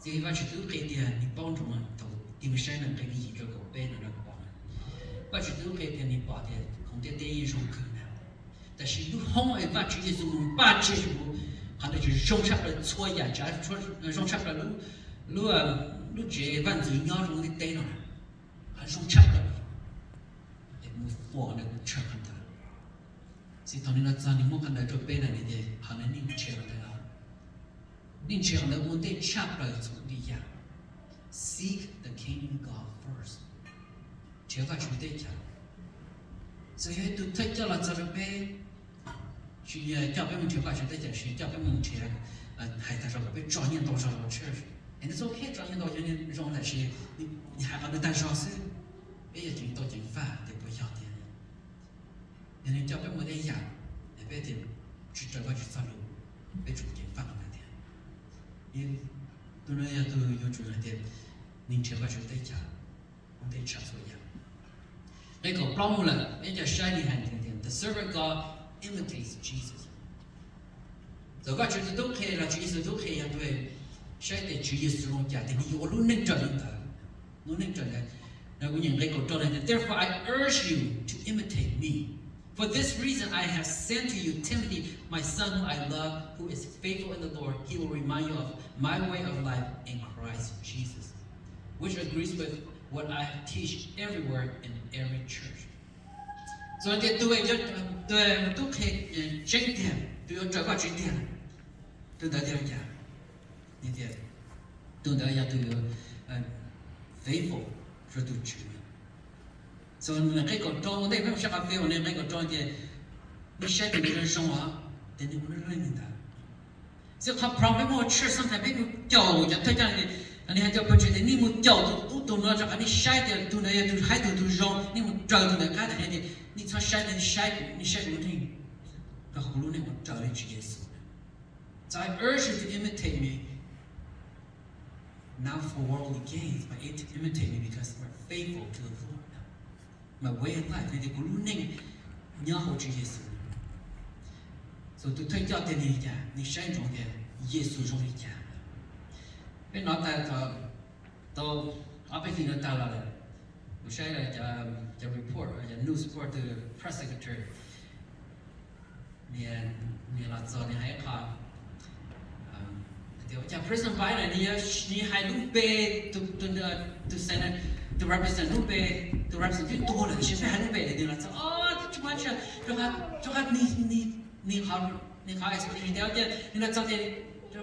Txiv Vajtswv twb qhia tias nws paub nrho thaum tig saib nqe yim rau kaum peb no, Vajtswv twb qhia tias nws pom tias hauv ntiaj teb yeej zoo kawg na, tab sis lub hoob uas Vajtswv Yexus mus npaj tseg rau qhov ntawd tseem zoo tshaj plaws txhua yam, tseem zoo tshaj plaws lub, lub tsev vaj ntxwv nyob rau ntiaj teb no na, zoo tshaj plaws. Mus pom ntawd tshaj qhov ntawd. Txij thaum nws los txog nws muab qhov ntawd rau peb na, nws tias qhov ntawd nej nrhiav qhov ntawd, nej nrhiav qhov ntawd ua ntej tshaj plaws txhua yam. Seek the kingdom of God first. Nrhiav Vajtswv teb chaws. Txawm yog ib tug thawj coj los txog rau peb, tsis yog coj peb mus nrhiav Vajtswv teb chaws, tsis coj peb mus nrhiav, hais tag zog kom peb tso nyiaj ntau zog los church. Es nws txoj kev tso nyiaj ntau yog zoo, tab sis nws hais qhov ntawd tag zog xwb, peb yuav ceev tau ceev faj tias puas yog tiag. Yog nws coj peb mus tej yam es peb tias tsis raws Vajtswv txoj lus, peb tsum ceev faj ntawd tiag. Tus no yog tus yuav tsum hais tias nws nrhiav Vajtswv teb chaws ua ntej tshaj txhua yam. Nqe kaum plaub mus lawm, peb cov saib li hais tias the servant God imitates Jesus. Txawm Vajtswv tus tub qhe los Tswv Yexus tub qhe yog tus saib tias Tswv Yexus zoo li cas ces nws yuav ua lub neej raws li ntawd. Lub neej raws li ntawd. Kuv nyeem nqe kaum rau tias, Therefore I urge you to imitate me. For this reason I have sent to you Timothy, my son whom I love, who is faithful in the Lord. He will remind you of my way of life in Christ Jesus, which agrees with what I teach everywhere in every church. Txawm tias tus, tus tub qhe tseeb tiag, tus yuav raws Vajtswv tiag, tus ntawd tias li cas? Tus ntawd yog tus yuav faithful rau tus Tswv. Txawm nqe kaum rau ua ntej peb mus saib qhov faithful, nqe kaum rau tias nej saib tus zoo zoo os, ces nej ua lub neej li ntawd. Xwb qhov promise peb mus ua church, sometimes peb mus caum cov thawj coj, nws hais cov pawg ntseeg tias nej mus caum tus ub tus no rau qhov nej saib tias tus ntawd yog tus haib tus, tus zoo, nej mus raws tus ntawd qab, tias nej txhob saib, nej saib kuv, nej saib kuv lub neej, rau qhov kuv lub neej ua raws li Tswv Yexus. So I urge you to imitate me, not for worldly gains, but to imitate me because you are faithful to the Lord. My way of life, tias kuv lub neej nyob hauv Tswv Yexus. So tus thawj coj tias li cas, nws saib ntsoov tias Yexus zoo li cas. Peb hnov tas tau ob peb hlis no tas los lawm, kuv saib cov report, cov news report, tus press secretary nws los txog nws hais qhov, tias ua cas President Biden nws hais lub npe, tus, tus, tus represent lub npe, tus represent twb tuag lawm tiam sis pheej hais lub npe, nws los txog, tsis muaj, rau qhov, nws qhov, nws qhov experience tias nws los txog tias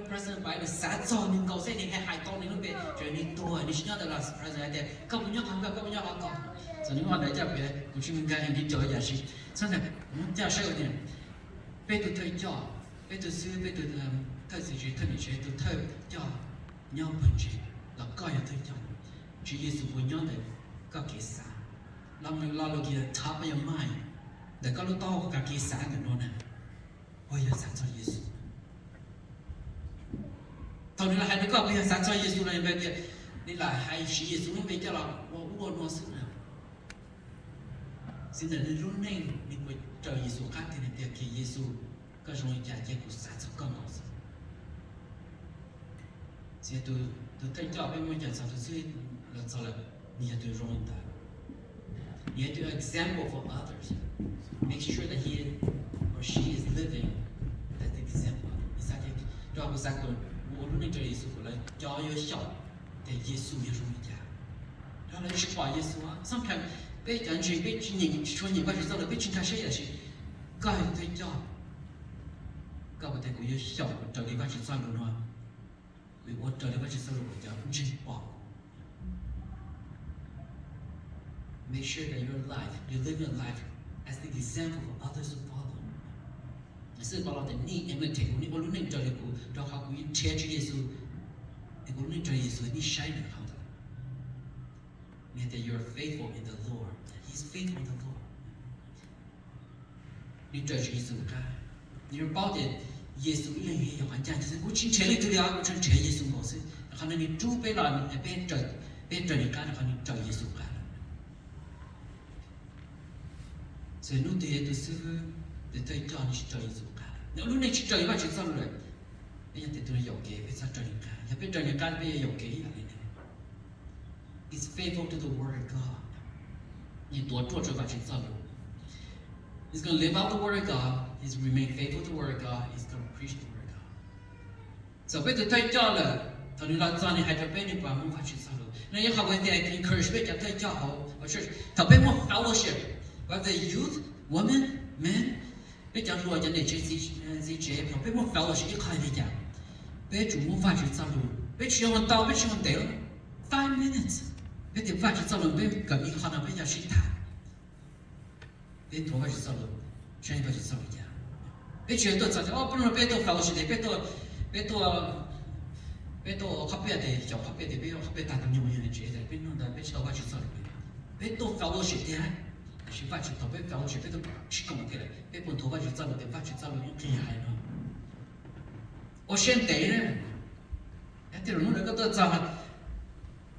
President Biden xav txog nws nkaus xwb, nws hais tau nws lub npe, tsuas nws tuag nws tsis nyob ntawd los President hais tias koj puas nyob qhov koj, koj puas nyob qhov koj. Txawm nws muaj ntawd coj piav kuv tsis nkag nws caum yam sis txhob ntag, muab coj saib ua tias peb tus thawj coj, peb tus xib hwb, peb tus thawj txiv tsev, thawj niam tsev, tus thawj coj nyob pawg ntseeg los koj yog thawj coj, Tswv Yexus puas nyob ntawm koj kev xav? Los nws lo lus kiag top of your mind, ntawm koj lub taub hau koj kev xav ntawm no na, puas yog xav txog Yexus? Thaum nws los hais rau koj puas yog xav txog Yexus los yog tias nws lam hais siv Yexus lub npe coj los ua ub ua no xwb na? Xwb ntawm nws lub neej nws puas raws Yexus qab tiag, nws tias kiag Yexus, koj zoo li cas cia kuv xav txog koj nkaus xwb. Tus thawj coj peb muab coj txog tus xib hwb los txog lawm, nws yog tus zoo li ntawd. You have to example for others. Make sure that he or she is living that example. Rau kuv xav kom kuv ua lub neej raws Yexus kom lawv cov yuav xyaum tias Yexus yog zoo li cas, rau lawv tsis pom Yexus. Sometimes peb cov ntseeg peb tsis nyeem, tsis tshua nyeem Vajtswv txoj lus, peb tsis nkag siab yam sis koj yog thawj coj, koj puas tias kuv yuav xyaum raws li Vajtswv txoj lus no, vim ua raws li Vajtswv txoj lus kom cov ntseeg pom kuv? Make sure that your life, you live your life as the example for others to follow. Xib hwb Paulus tias nej imitate kuv, nej ua lub neej raws li kuv, rau qhov kuv nrhiav Tswv Yexus, es kuv lub neej raws Yexus, nej saib nws qhov ntawd. Nws tias you are faithful in the Lord, he is faithful in the Lord. Nws raws Tswv Yexus qab, nws paub tias Yexus ib leeg yog qhov ncaj ncees xwb, kuv tsis nrhiav leej twg li os, kuv tsuas nrhiav Yexus nkaus xwb. Rau qhov nws rub peb los, peb raws nws qab, rau qhov nws raws Yexus qab lawm. Txawm hnub twg tus xib hwb, tus thawj coj nws tsis raws li txoj lus qab, nws lub neej tsis raws li Vajtswv txoj lus lawm, peb yog tias tus no yaum kev peb txhob raws nws qab. Yog peb raws nws qab peb yuav yaum kev ib yam li ntawd. He's faithful to the word of God. Nws tuav ruaj rau Vajtswv txoj lus. He's gonna live out the word of God. He's remain faithful to the word of God. He's gonna preach the word of God. Txawm peb tus thawj coj lawm, thaum nws los txog nws hais rau peb nws pom muaj Vajtswv txoj lus no, yog qhov uas tias encourage peb cov thawj coj hauv, thaum peb muaj fellowship with the youth, women, men, peb cov hluas cov niam tsev txiv tsev, thaum peb muaj fellowship ib qho li cas, peb tsum muab Vajtswv txoj lus, peb tsis yog ua ntau, peb tsis yog ua ntev, five minutes, peb tias Vajtswv txoj lus peb kawm ib qho no peb yog sib tham. Peb nthuav Vajtswv txoj lus, saib Vajtswv txoj lus cas. Peb tsis yog tuaj txog tias, o, peb no peb tuaj fellowship tias peb tuaj, peb tuaj, peb tuaj ua qhov piaj tias xyaum qhov piaj tias peb ua qhov piaj tag tus nyuag yog tsev tias peb nug ntawd peb tsis tau Vajtswv txoj lus. Peb tuaj fellowship tiag, tiam sis Vajtswv thaum peb fellowship peb tuaj tsis koom tiag, peb puas nthuav Vajtswv txoj lus tias Vajtswv txoj lus yeej qhia hais no. Ua siab ntev na. Yog tias lwm hnub ntawd koj tuaj txog,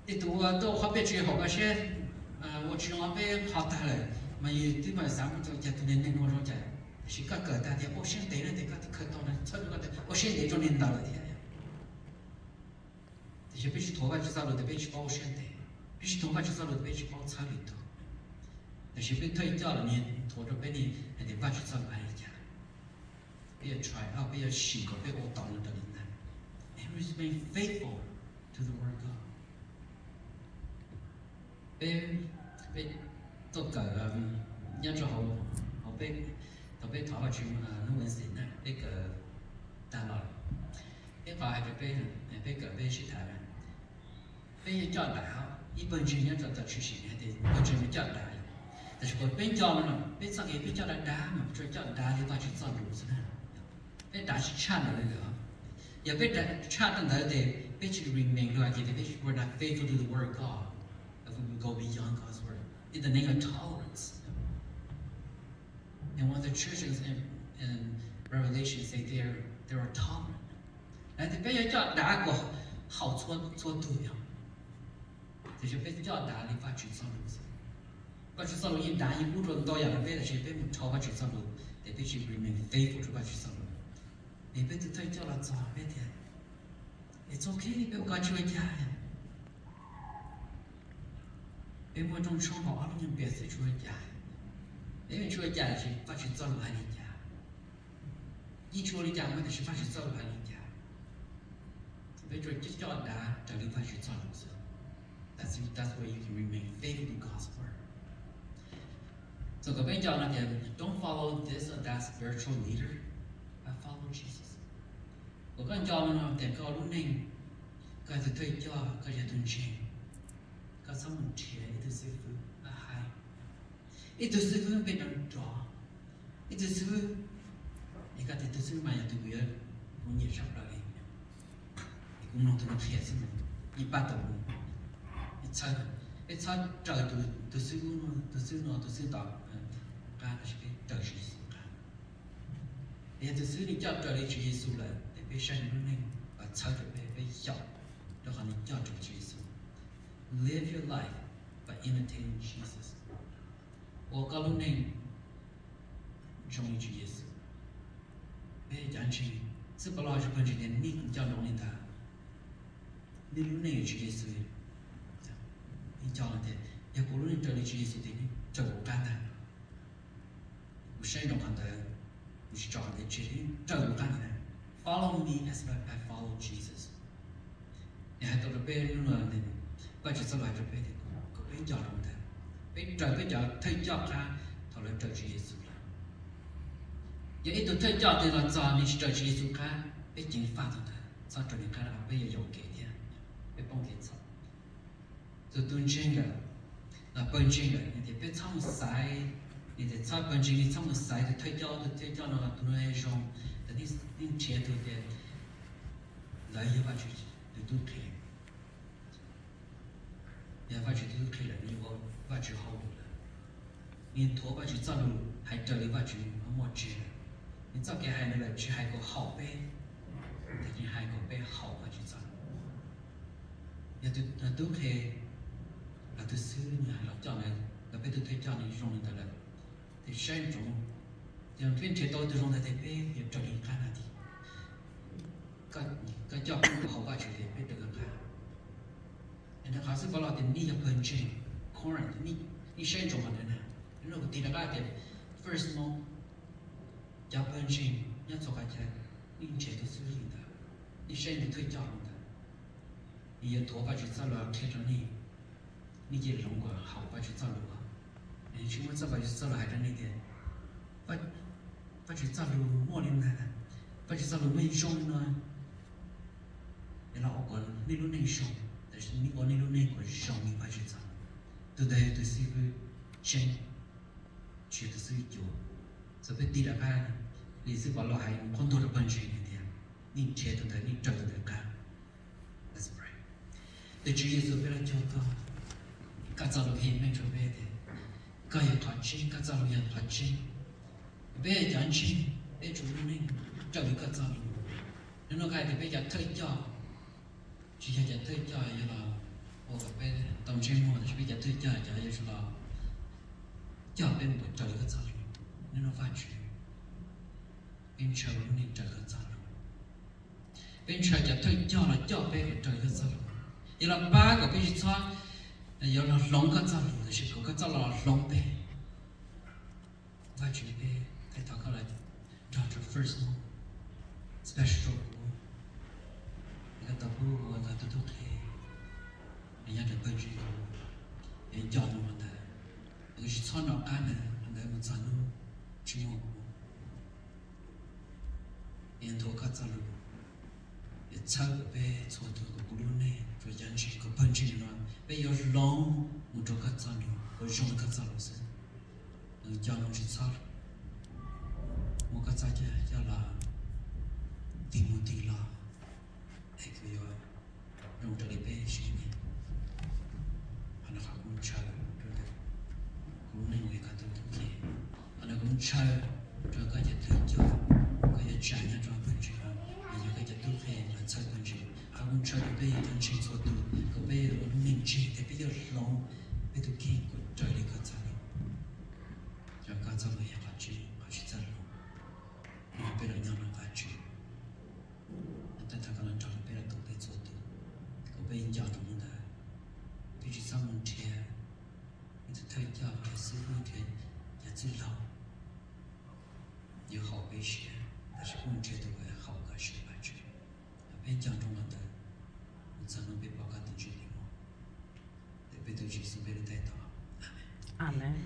tej tus ua tuaj qhov peb tsis haum koj siab, ua tsis zoo peb qhov tag lawm, mas yus twb mam xav mus rau cas tus neeg neeg ua zoo cas. Tiam sis koj kawm tag tias ua siab ntev na, tias koj twb khaws tau no txhawb rau koj tias ua siab ntev rau niag ntawd lawm thiab. Tiam sis peb tsis nthuav Vajtswv txoj lus tias peb tsis paub ua siab ntev, peb tsis nthuav Vajtswv txoj lus tias peb tsis paub txhawb lwm tus. Tiam sis peb thawj coj lawm nws nthuav rau peb ne, hais tias Vajtswv txoj lus hais li cas. Peb yuav try out, peb yuav sim kom peb ua tau li ntawd li ntag. And remain faithful to the word of God. Peb, peb tuaj kawm nyob rau hauv, hauv peb, thaum peb thov Vajtswv hnub Wednesday na peb kawm tag los, peb qhov hais rau peb, peb kawm peb sib tham, peb yuav coj dav, ib pawg ntseeg nyob rau tom tshwm sim hais tias pawg ntseeg yuav coj dav. Tab sis peb nco no, peb txoj kev peb coj dav dav mas tsuas coj dav li Vajtswv txoj lus xwb na. Peb dav tsis tshaj ntawd li lawm. Yog peb dav tshaj rau ntawd ces peb tsis remain rau hais tias peb were not faithful to the word of God. If we go beyond God's word in the name of tolerance. And when the churches in, in Revelation say they are, they are tolerant, hais tias peb yuav coj dav kom haum txhua, txhua tus yog, tiam sis peb coj dav li Vajtswv txoj lus xwb. Vajtswv txoj lus yeej dav, yeej pub rau ntau yam rau peb, tab sis peb mus rho Vajtswv txoj lus ces peb tsis remain faithful rau Vajtswv txoj lus. Es peb tus thawj coj los txog peb tias, es txog kiag peb ua koj tsis ua cas. Peb muaj rooj tshoob npaum ob lub nyuag pias xwb tsis ua cas. Peb tsis ua cas tab sis Vajtswv txoj lus hais li cas. Yeej tsis ua li cas mas tab sis Vajtswv txoj lus hais li cas. Peb tsuas coj dav raws li Vajtswv txoj lus xwb. That's, that's where you can remain faithful to God's word. Txawm kom peb nco no tias, don't follow this or that spiritual leader, but follow Jesus. Kom koj nco no tias koj lub neej, koj yog tus thawj coj, koj yog tus ntseeg, koj txhob mus nrhiav ib tug xib fwb hais. Ib tug xib fwb npe nrov nrov, ib tug xib fwb, es koj tias tus xib fwb mas yog tus kuv yuav, kuv nyiam tshaj plaws li, es kuv mloog tus no qhia xwb, yeej pab tau kuv, txhawb, peb txhob raws tus xib fwb, tus xib fwb no tus xib fwb tod qab, tab sis peb raws Tswv Yexus qab. Yog tus xib fwb nws coj raws li Tswv Yexus lawm ces peb saib nws lub neej kom txhawb rau peb, peb xyaum rau qhov nws coj raws Tswv Yexus. Live your life by imitating Jesus. Ua koj lub neej zoo li Tswv Yexus. Peb cov ntseeg, xib Pawloj tsis pawg ntseeg tias nej kuv coj nroos li ntawd, nej lub neej yog Tswv Yexus. Nco tias yog kuv lub neej raws li Tswv Yexus tias nej raws kuv qab ntag. Kuv saib nroo qhov ntawd, kuv tsis tso qhov ntawd tseg, nej raws kuv qab ntag. Follow me as I follow Jesus. Nws hais tau rau peb lub no, Vajtswv txoj lus hais rau peb tias kom peb nco rau ntawd, peb raws peb cov thawj coj qab thaum lawv raws Tswv Yexus lawm. Yog ib tug thawj coj twg los txog nws tsis raws Tswv Yexus qab, peb ceev faj tau ntawd, txhob raws nws qab, peb yuav yaum kev thiab peb poob kev txhaum. Tus, tus ntseeg lawm, los pawg ntseeg lawm, nws tias peb txhob mus xaiv, nws tias txhob, pawg ntseeg li txhob mus xaiv tus thawj coj, tus thawj coj no los tus no zoo, tab sis nrhiav tus tias lawv yog Vajtswv tus tub qhe. Yog Vajtswv tus tub qhe lawm, nws ua Vajtswv hauj lwm lawm, nws nthuav Vajtswv txoj lus hais raws li Vajtswv muaj tseg lawm. Nws txoj kev hais ntawd lawm tsis hais kom haum peb, tab sis hais kom peb haum Vajtswv txoj lus. Yog tus tub qhe los tus xib hwb nws hais los coj ntawd, los peb tus thawj coj nws zoo li ntawd lawm, Ces saib ntsoov, yog peb nrhiav tau tus zoo ntawd ces peb yuav raws li qab na ti. Koj coj peb mus haum Vajtswv ces peb raws li qab. Es nrog qhov xwb Pov Los tias nej yog pawg ntseeg Corinth, nej saib ntsoov qhov ntawd na. Nws kuj tig rov qab tias first Hmoob, cov pawg ntseeg nyob txhua qhov chaw, nej nrhiav tus xib hwb li ntawd, nej saib nws thawj coj li ntawd, nws yuav tuav Vajtswv txoj lus qhia rau nej, nej cia li hloov kom haum Vajtswv txoj lus. Tsis muaj txoj, Vajtswv txoj lus hais rau nej tias, Vajtswv txoj lus muaj li ntawd, Vajtswv txoj lus muaj zoo li no, es los ua kom nej lub neej zoo, tab sis nej ua nej lub neej kom zoo li Vajtswv txoj lus. Tus ntawd yog tus xib hwb tseeb, tsis yog tus xib hwb cuav. Txawm peb tig rov qab li xib hwb Pov Los hais qhov ntawd rau pawg ntseeg hais tias, nej nrhiav tus ntawd, nej raws tus ntawd qab. Tus Tswv Yexus, peb los cuag koj, koj txoj lus qhia meej rau peb tias koj yog qhov tseeb, koj txoj lus yog qhov tseeb. Peb yog cov ntseeg, peb tsuas lub neej raws li koj txoj lus. Hnub no koj hais tias peb cov thawj coj, tsis yog cov thawj coj yuav los ua kom peb tau ntsej muag, tab sis peb cov thawj coj cov yuav tsum los coj peb mus raws li koj txoj lus. Hnub no Vajtswv, peb ntshaw lub neej raws koj txoj lus. Peb ntshaw cov thawj coj los coj peb kom raws li koj txoj lus. Yuav los pab kom peb tsis txhob yuav los hloov koj txoj lus, tab sis kom koj txoj lus los hloov peb. Vajtswv, peb qhia thov koj los nrog rau first Hmoob, special kuv, es koj tau pub ua koj tus tub qhe, es nyob rau pawg ntseeg kuv, es nco ntsoov qhov ntawd, es kuv tsis txhob nco qab ntawd, qhov ntawd mus txog hnub tsis muaj kuv. Es nthuav koj txoj lus, es txhawb kom peb txhua tus, kom kuv lub neej, rau cov ntseeg, kom pawg ntseeg no, peb yuav hloov mus rau koj txoj lus, kom zoo li koj txoj lus xwb. Nws nco ntsoov tsis txhob muab koj txoj cai coj los tig mus tig los, es kuv yuav zoo raws li peb siab nyiam. Qhov no kuv ntshaw rau kuv lub neej ua koj tus tub qhe. Qhov no kuv ntshaw rau koj cov thawj coj, koj yuav tsa nyob rau pawg ntseeg no, yog koj cov tub qhe los txhawb pawg ntseeg. Qhov kuv ntshaw rau peb cov ntseeg txhua tus, kom peb ua lub neej ntseeg thiab peb yuav hloov peb tus kheej kom raws li koj txoj lus. Rau koj txoj lus yog qhov tseeb, qhov tsis txawj hloov. Nws peb los nyob rau Vajtswv, thov koj los nrog rau peb, los tus peb txhua tus, kom peb nco rau hnub ntawd, peb tsis txhob mus nrhiav ib tug thawj coj, nrhiav xib hwb, nrhiav cov txwj laug yuav haum peb siab, tab sis peb mus nrhiav tus uas haum koj siab, Vajtswv. Thov peb nco rau qhov ntawd, mus txog hnub peb pom koj tus ntsuj plig muag. Ntawm peb tus Tswv Yexus peb lub npe thov, Amees.